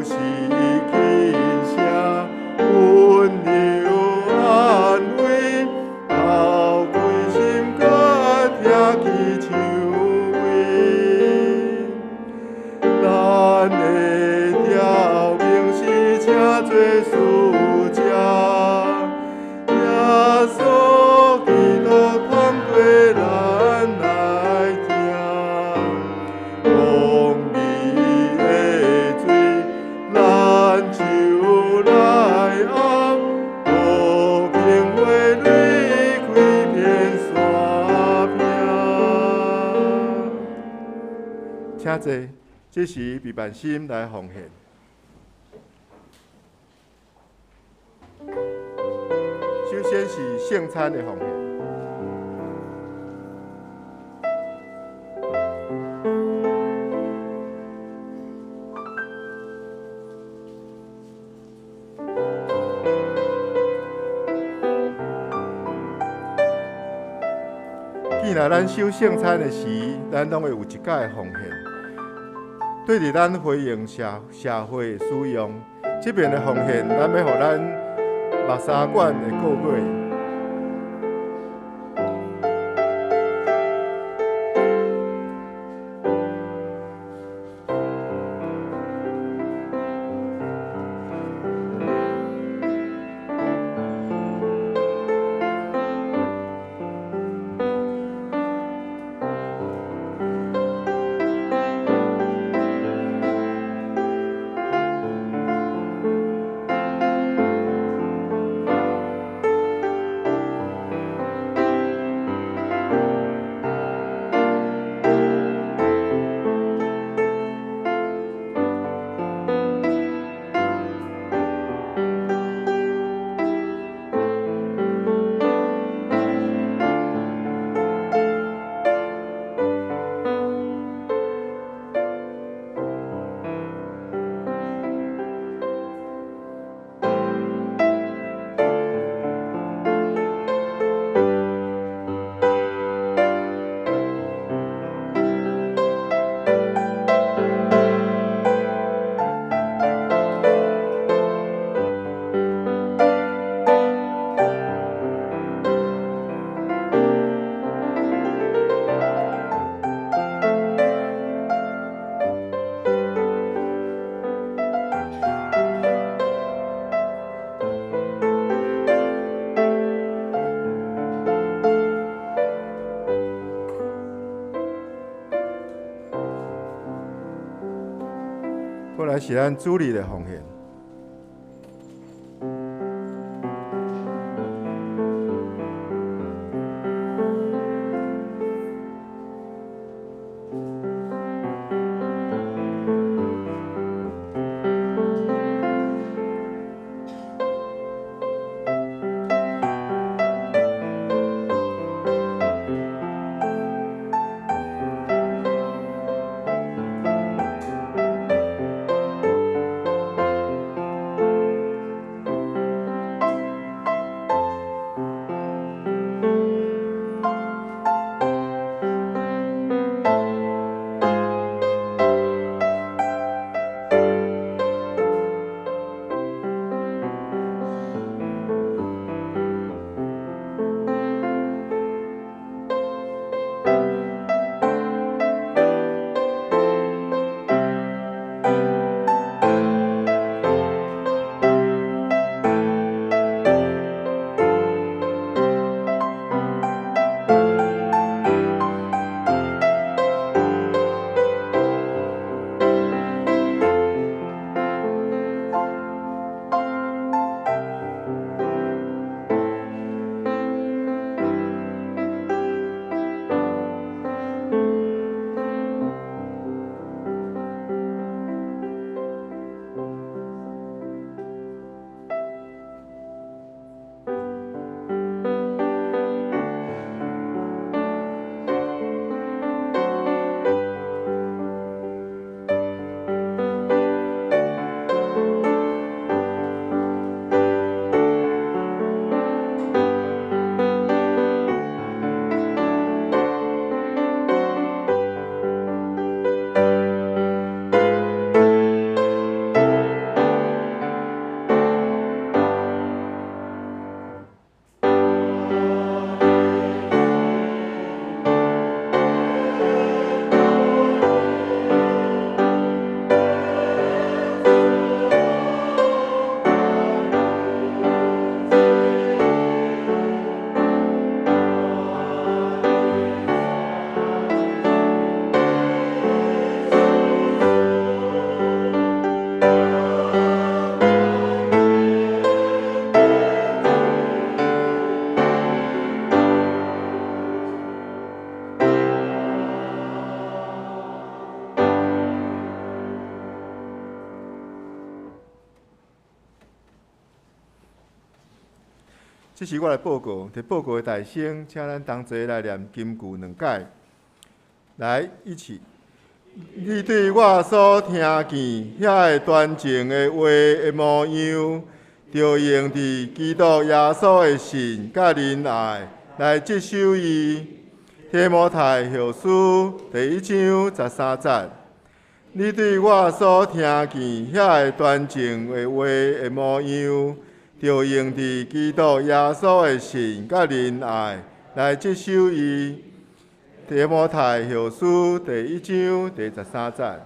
時輕聲溫柔安慰，頭開心肝聽起唱話。咱的條命是請做使者，耶穌基督通過咱來聽，公義的水，咱手來握，和平話離開片山坪。請坐，這時備萬心來奉獻。首先是聖餐的奉獻。既然咱守聖餐的時，咱攏會有一擺奉獻。對佇咱回應社會的使用，這邊的奉獻，咱欲予咱目沙館的購買。過來是咱主日的奉獻。這是我來報告，佇報告的大聲，請咱同齊來念金句兩解。來，一起。你對我所聽見遐个端正的話的模樣，著用佇基督耶穌的信佮仁愛來執守伊。提摩太後書第一章13節。你對我所聽見遐个端正的話的模樣，著用佇基督耶穌的信佮仁愛來職守伊。提摩太後書第一章第十三節。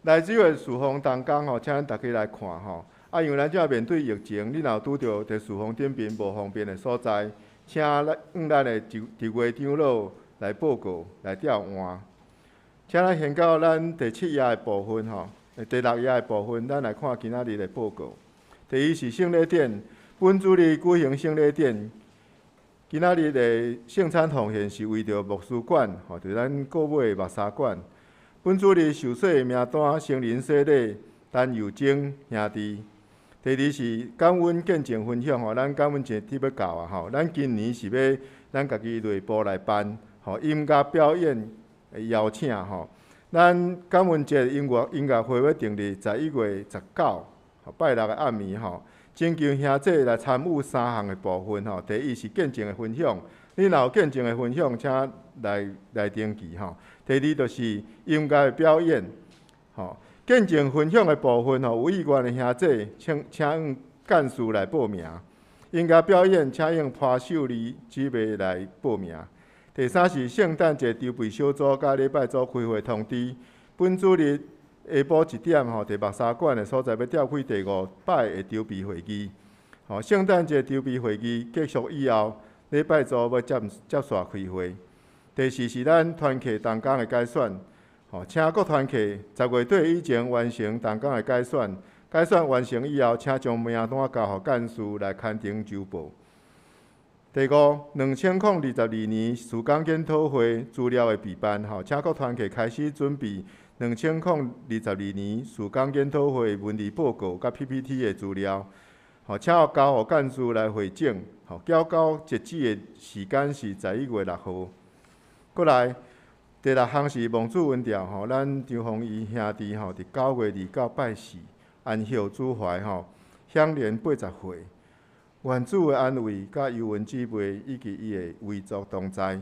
來這個事奉同工吼，請咱逐家來看吼。啊，因為咱這面對疫情，你若有拄著佇事奉頂面無方便的所在，請咱向咱的執執月長老來報告，來調換。請咱先到咱第七頁的部分吼，第六頁的部分，咱來看今仔日的報告。第一是聖禮典，本主日舉行聖禮典。今仔日的聖餐奉獻是為著牧師館，吼，就是咱閣尾的目沙館。本主日受洗的名單、成人洗禮、陳友貞兄弟。第二是感恩見證分享，吼，咱感恩節欲到啊，吼，咱今年是欲咱家己內部來辦，吼，音樂表演的邀請，吼。咱感恩節音樂會欲定佇11月19，拜六的暗暝，吼。請求兄弟來參與三項的部分，吼。第一是見證的分享，你若有見證的分享，請來來登記，吼。第二就是音樂的表演，吼。見證分享的部分，吼，有意願的兄弟，請請向幹事來報名。音樂表演，請用潘秀麗姊妹來報名。第三是聖誕節籌備小組佮禮拜組開會通知，本主日下晡一點吼，佇目沙館的所在欲召開第五擺的籌備會議。吼，聖誕節籌備會議結束以後，禮拜組欲接接續開會。第四是咱團契同工的改選，吼，請各團契十月底以前完成同工的改選，改選完成以後，請將名單交予幹事來刊登週報。第五，2022年事工研討會資料的備辦，吼，請各團契開始準備2022年事工研討會文字報告佮 PPT 的資料，吼，請交予幹事來匯整，吼，繳交截止的時間是11月6號。閣來，第六項是望主恩召，吼，咱張宏儀兄弟吼，佇9月29拜四安息主懷吼，享年80歲。願主的安慰佮尤文姊妹以及伊的遺族同在。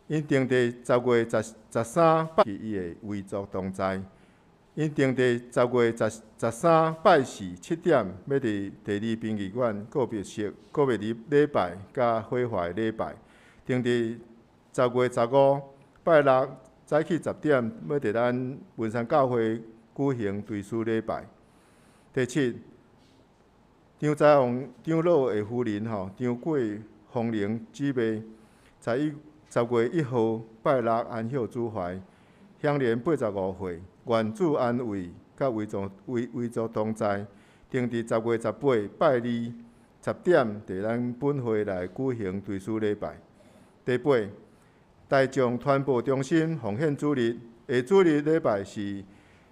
𪜶定佇10月13拜伊的遺族同在。𪜶定佇10月13拜四7點，欲佇第二殯儀館告別式、告別禮禮拜佮火化禮拜。定佇10月15拜六早起10點，欲佇咱文山教會舉行追思禮拜。第七，張在王長老的夫人吼，張桂芳玲姊妹，10月1號拜六安息主懷，享年85歲，願主安慰佮遺族同在。定佇10月18拜二10點，佇咱本會來舉行追思禮拜。第八，大眾傳播中心奉獻主日，下主日禮拜是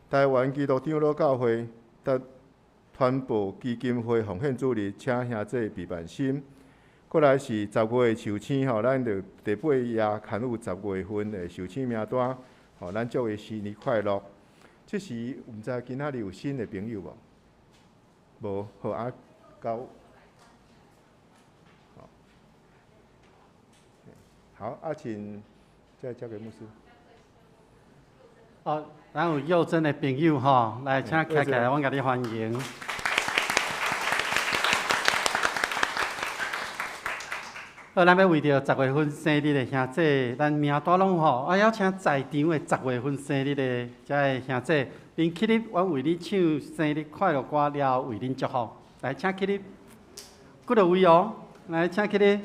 台灣基督長老教會佮傳播基金會奉獻主日，請兄弟備辦心。閣來是十月壽星吼，咱就第八頁刊有十月份的壽星名單，吼，咱祝伊新年快樂。這時毋知今仔日有新的朋友無？無，好啊，交。好，啊，請再交給牧師。哦，咱有幼珍的朋友吼，來請徛起來，阮共你歡迎。好，咱欲為著十月份生日的兄弟，咱名單攏有吼，啊，猶請在場的十月份生日的遮个兄弟，恁起立，阮為你唱生日快樂歌了後，為恁祝福。來，請起立，幾落位哦？來，請起立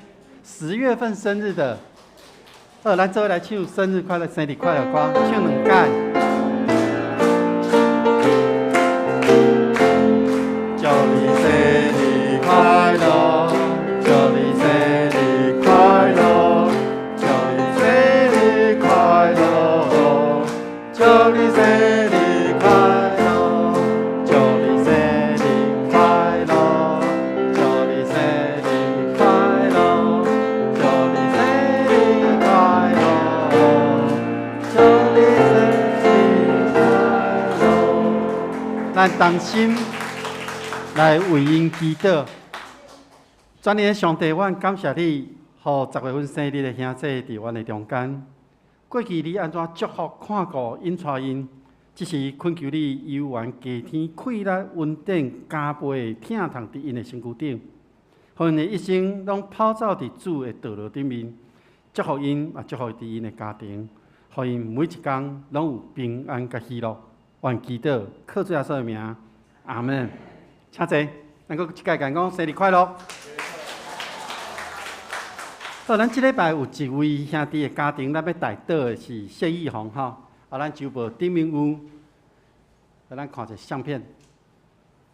，10月份生日的。好，咱做伙來唱生日快樂、生日快樂歌，唱兩擺。祝你生日快樂，祝你生日快樂，祝你生日快樂，祝你生日快樂，祝你生日快樂，祝你生日快樂，祝你生日快樂，祝你生日快樂。咱同心來為𪜶祈禱。全能的上帝，阮感謝你，予十月份生日的兄弟佇阮的中間。過去你按怎祝福看顧𪜶帶𪜶，這時懇求你猶原加添氣力、恩典加倍疼痛佇𪜶的身軀頂，予𪜶的一生攏跑走佇主的道路頂面，祝福𪜶，也祝福佇𪜶的家庭，予𪜶每一工攏有平安佮喜樂。願祈禱，靠主耶穌的名，阿門。請坐，咱閣一擺共講生日快樂。好，咱這禮拜有一位兄弟的家庭，咱欲代禱的是謝義宏吼。啊，咱周報頂面有，咱看一下相片。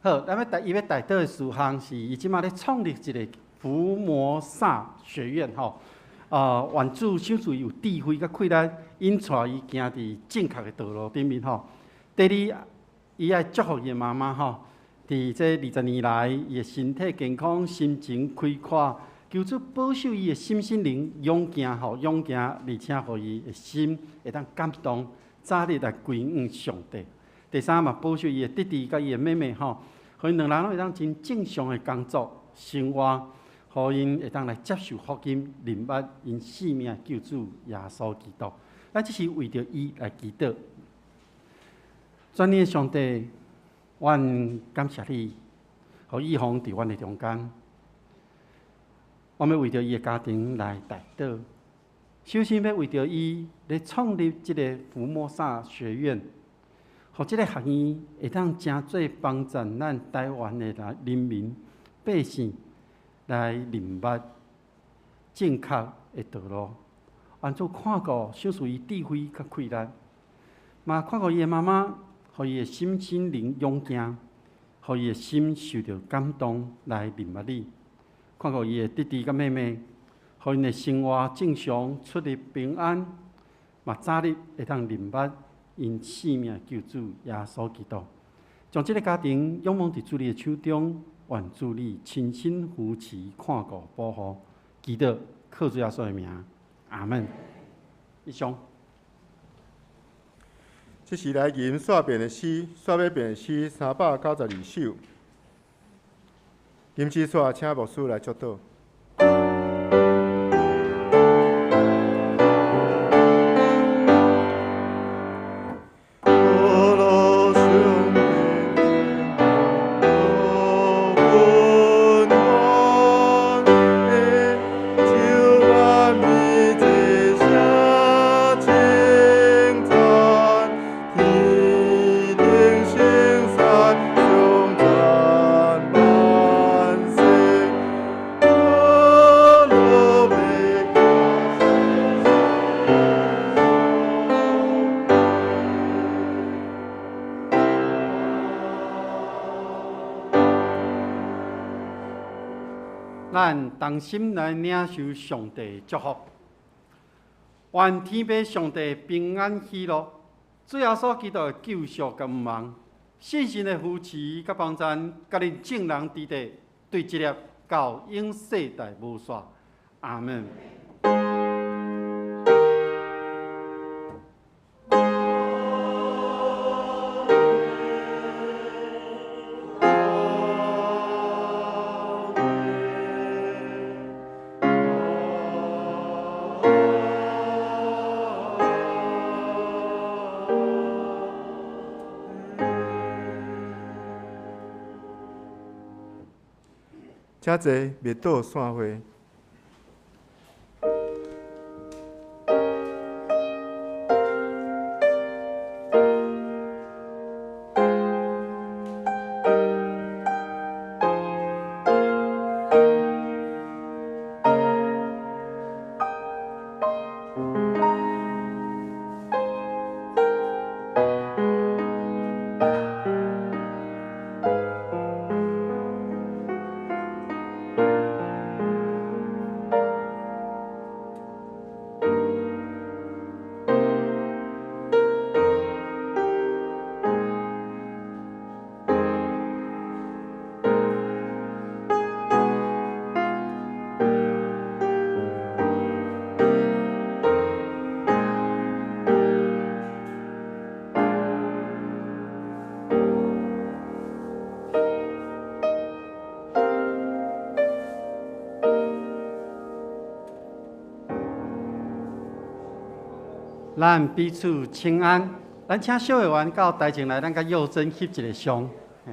好，咱欲代伊欲代禱的事項是，伊這馬咧創立一个福摩薩學院吼。啊，願主賞賜伊有智慧佮氣力，引帶伊行佇正確的道路頂面吼。第二，伊愛祝福伊的媽媽吼，佇這20年來，伊的身體健康、心情開闊，求主保守伊的心心靈勇健吼，勇健，而且予伊的心會當感動，早日來歸向上帝。第三嘛，保守伊的弟弟佮伊的妹妹吼，予𪜶兩人攏會當真正常的工作生活，予𪜶會當來接受福音，認捌𪜶性命救主耶穌基督。咱這是為著伊來祈禱。全能的上帝，阮感謝你，予義宏佇阮的中間。我欲為著伊的家庭來代禱，首先欲為著伊來創立這个福摩薩學院，予這个學院會當誠濟幫助咱台灣的人民百姓來認捌正確的道路。願主看顧，賞賜伊智慧佮氣力，嘛看顧伊的媽媽，予伊的心心靈勇健，予伊的心受著感動來認捌你。看顧伊的弟弟佮妹妹，予𪜶的生活正常，出入平安，嘛早日會當認捌𪜶性命救主耶穌基督，將這个家庭仰望佇主你的手中，願主你親身扶持、看顧、保護，祈禱靠主耶穌的名，阿門。以上。這是來吟煞變的詩，煞尾變的詩392首。吟詩煞，請牧師來祝禱。咱同心來領受上帝祝福，願天父上帝平安喜樂，主耶穌基督的救贖佮毋忘，聖神的扶持佮幫贊，佮恁眾人佇佇對這粒到永世代無煞。阿門。請坐，默禱散會。咱彼此請安，咱請小會員到台前來，咱佮幼珍翕一个相。嘿。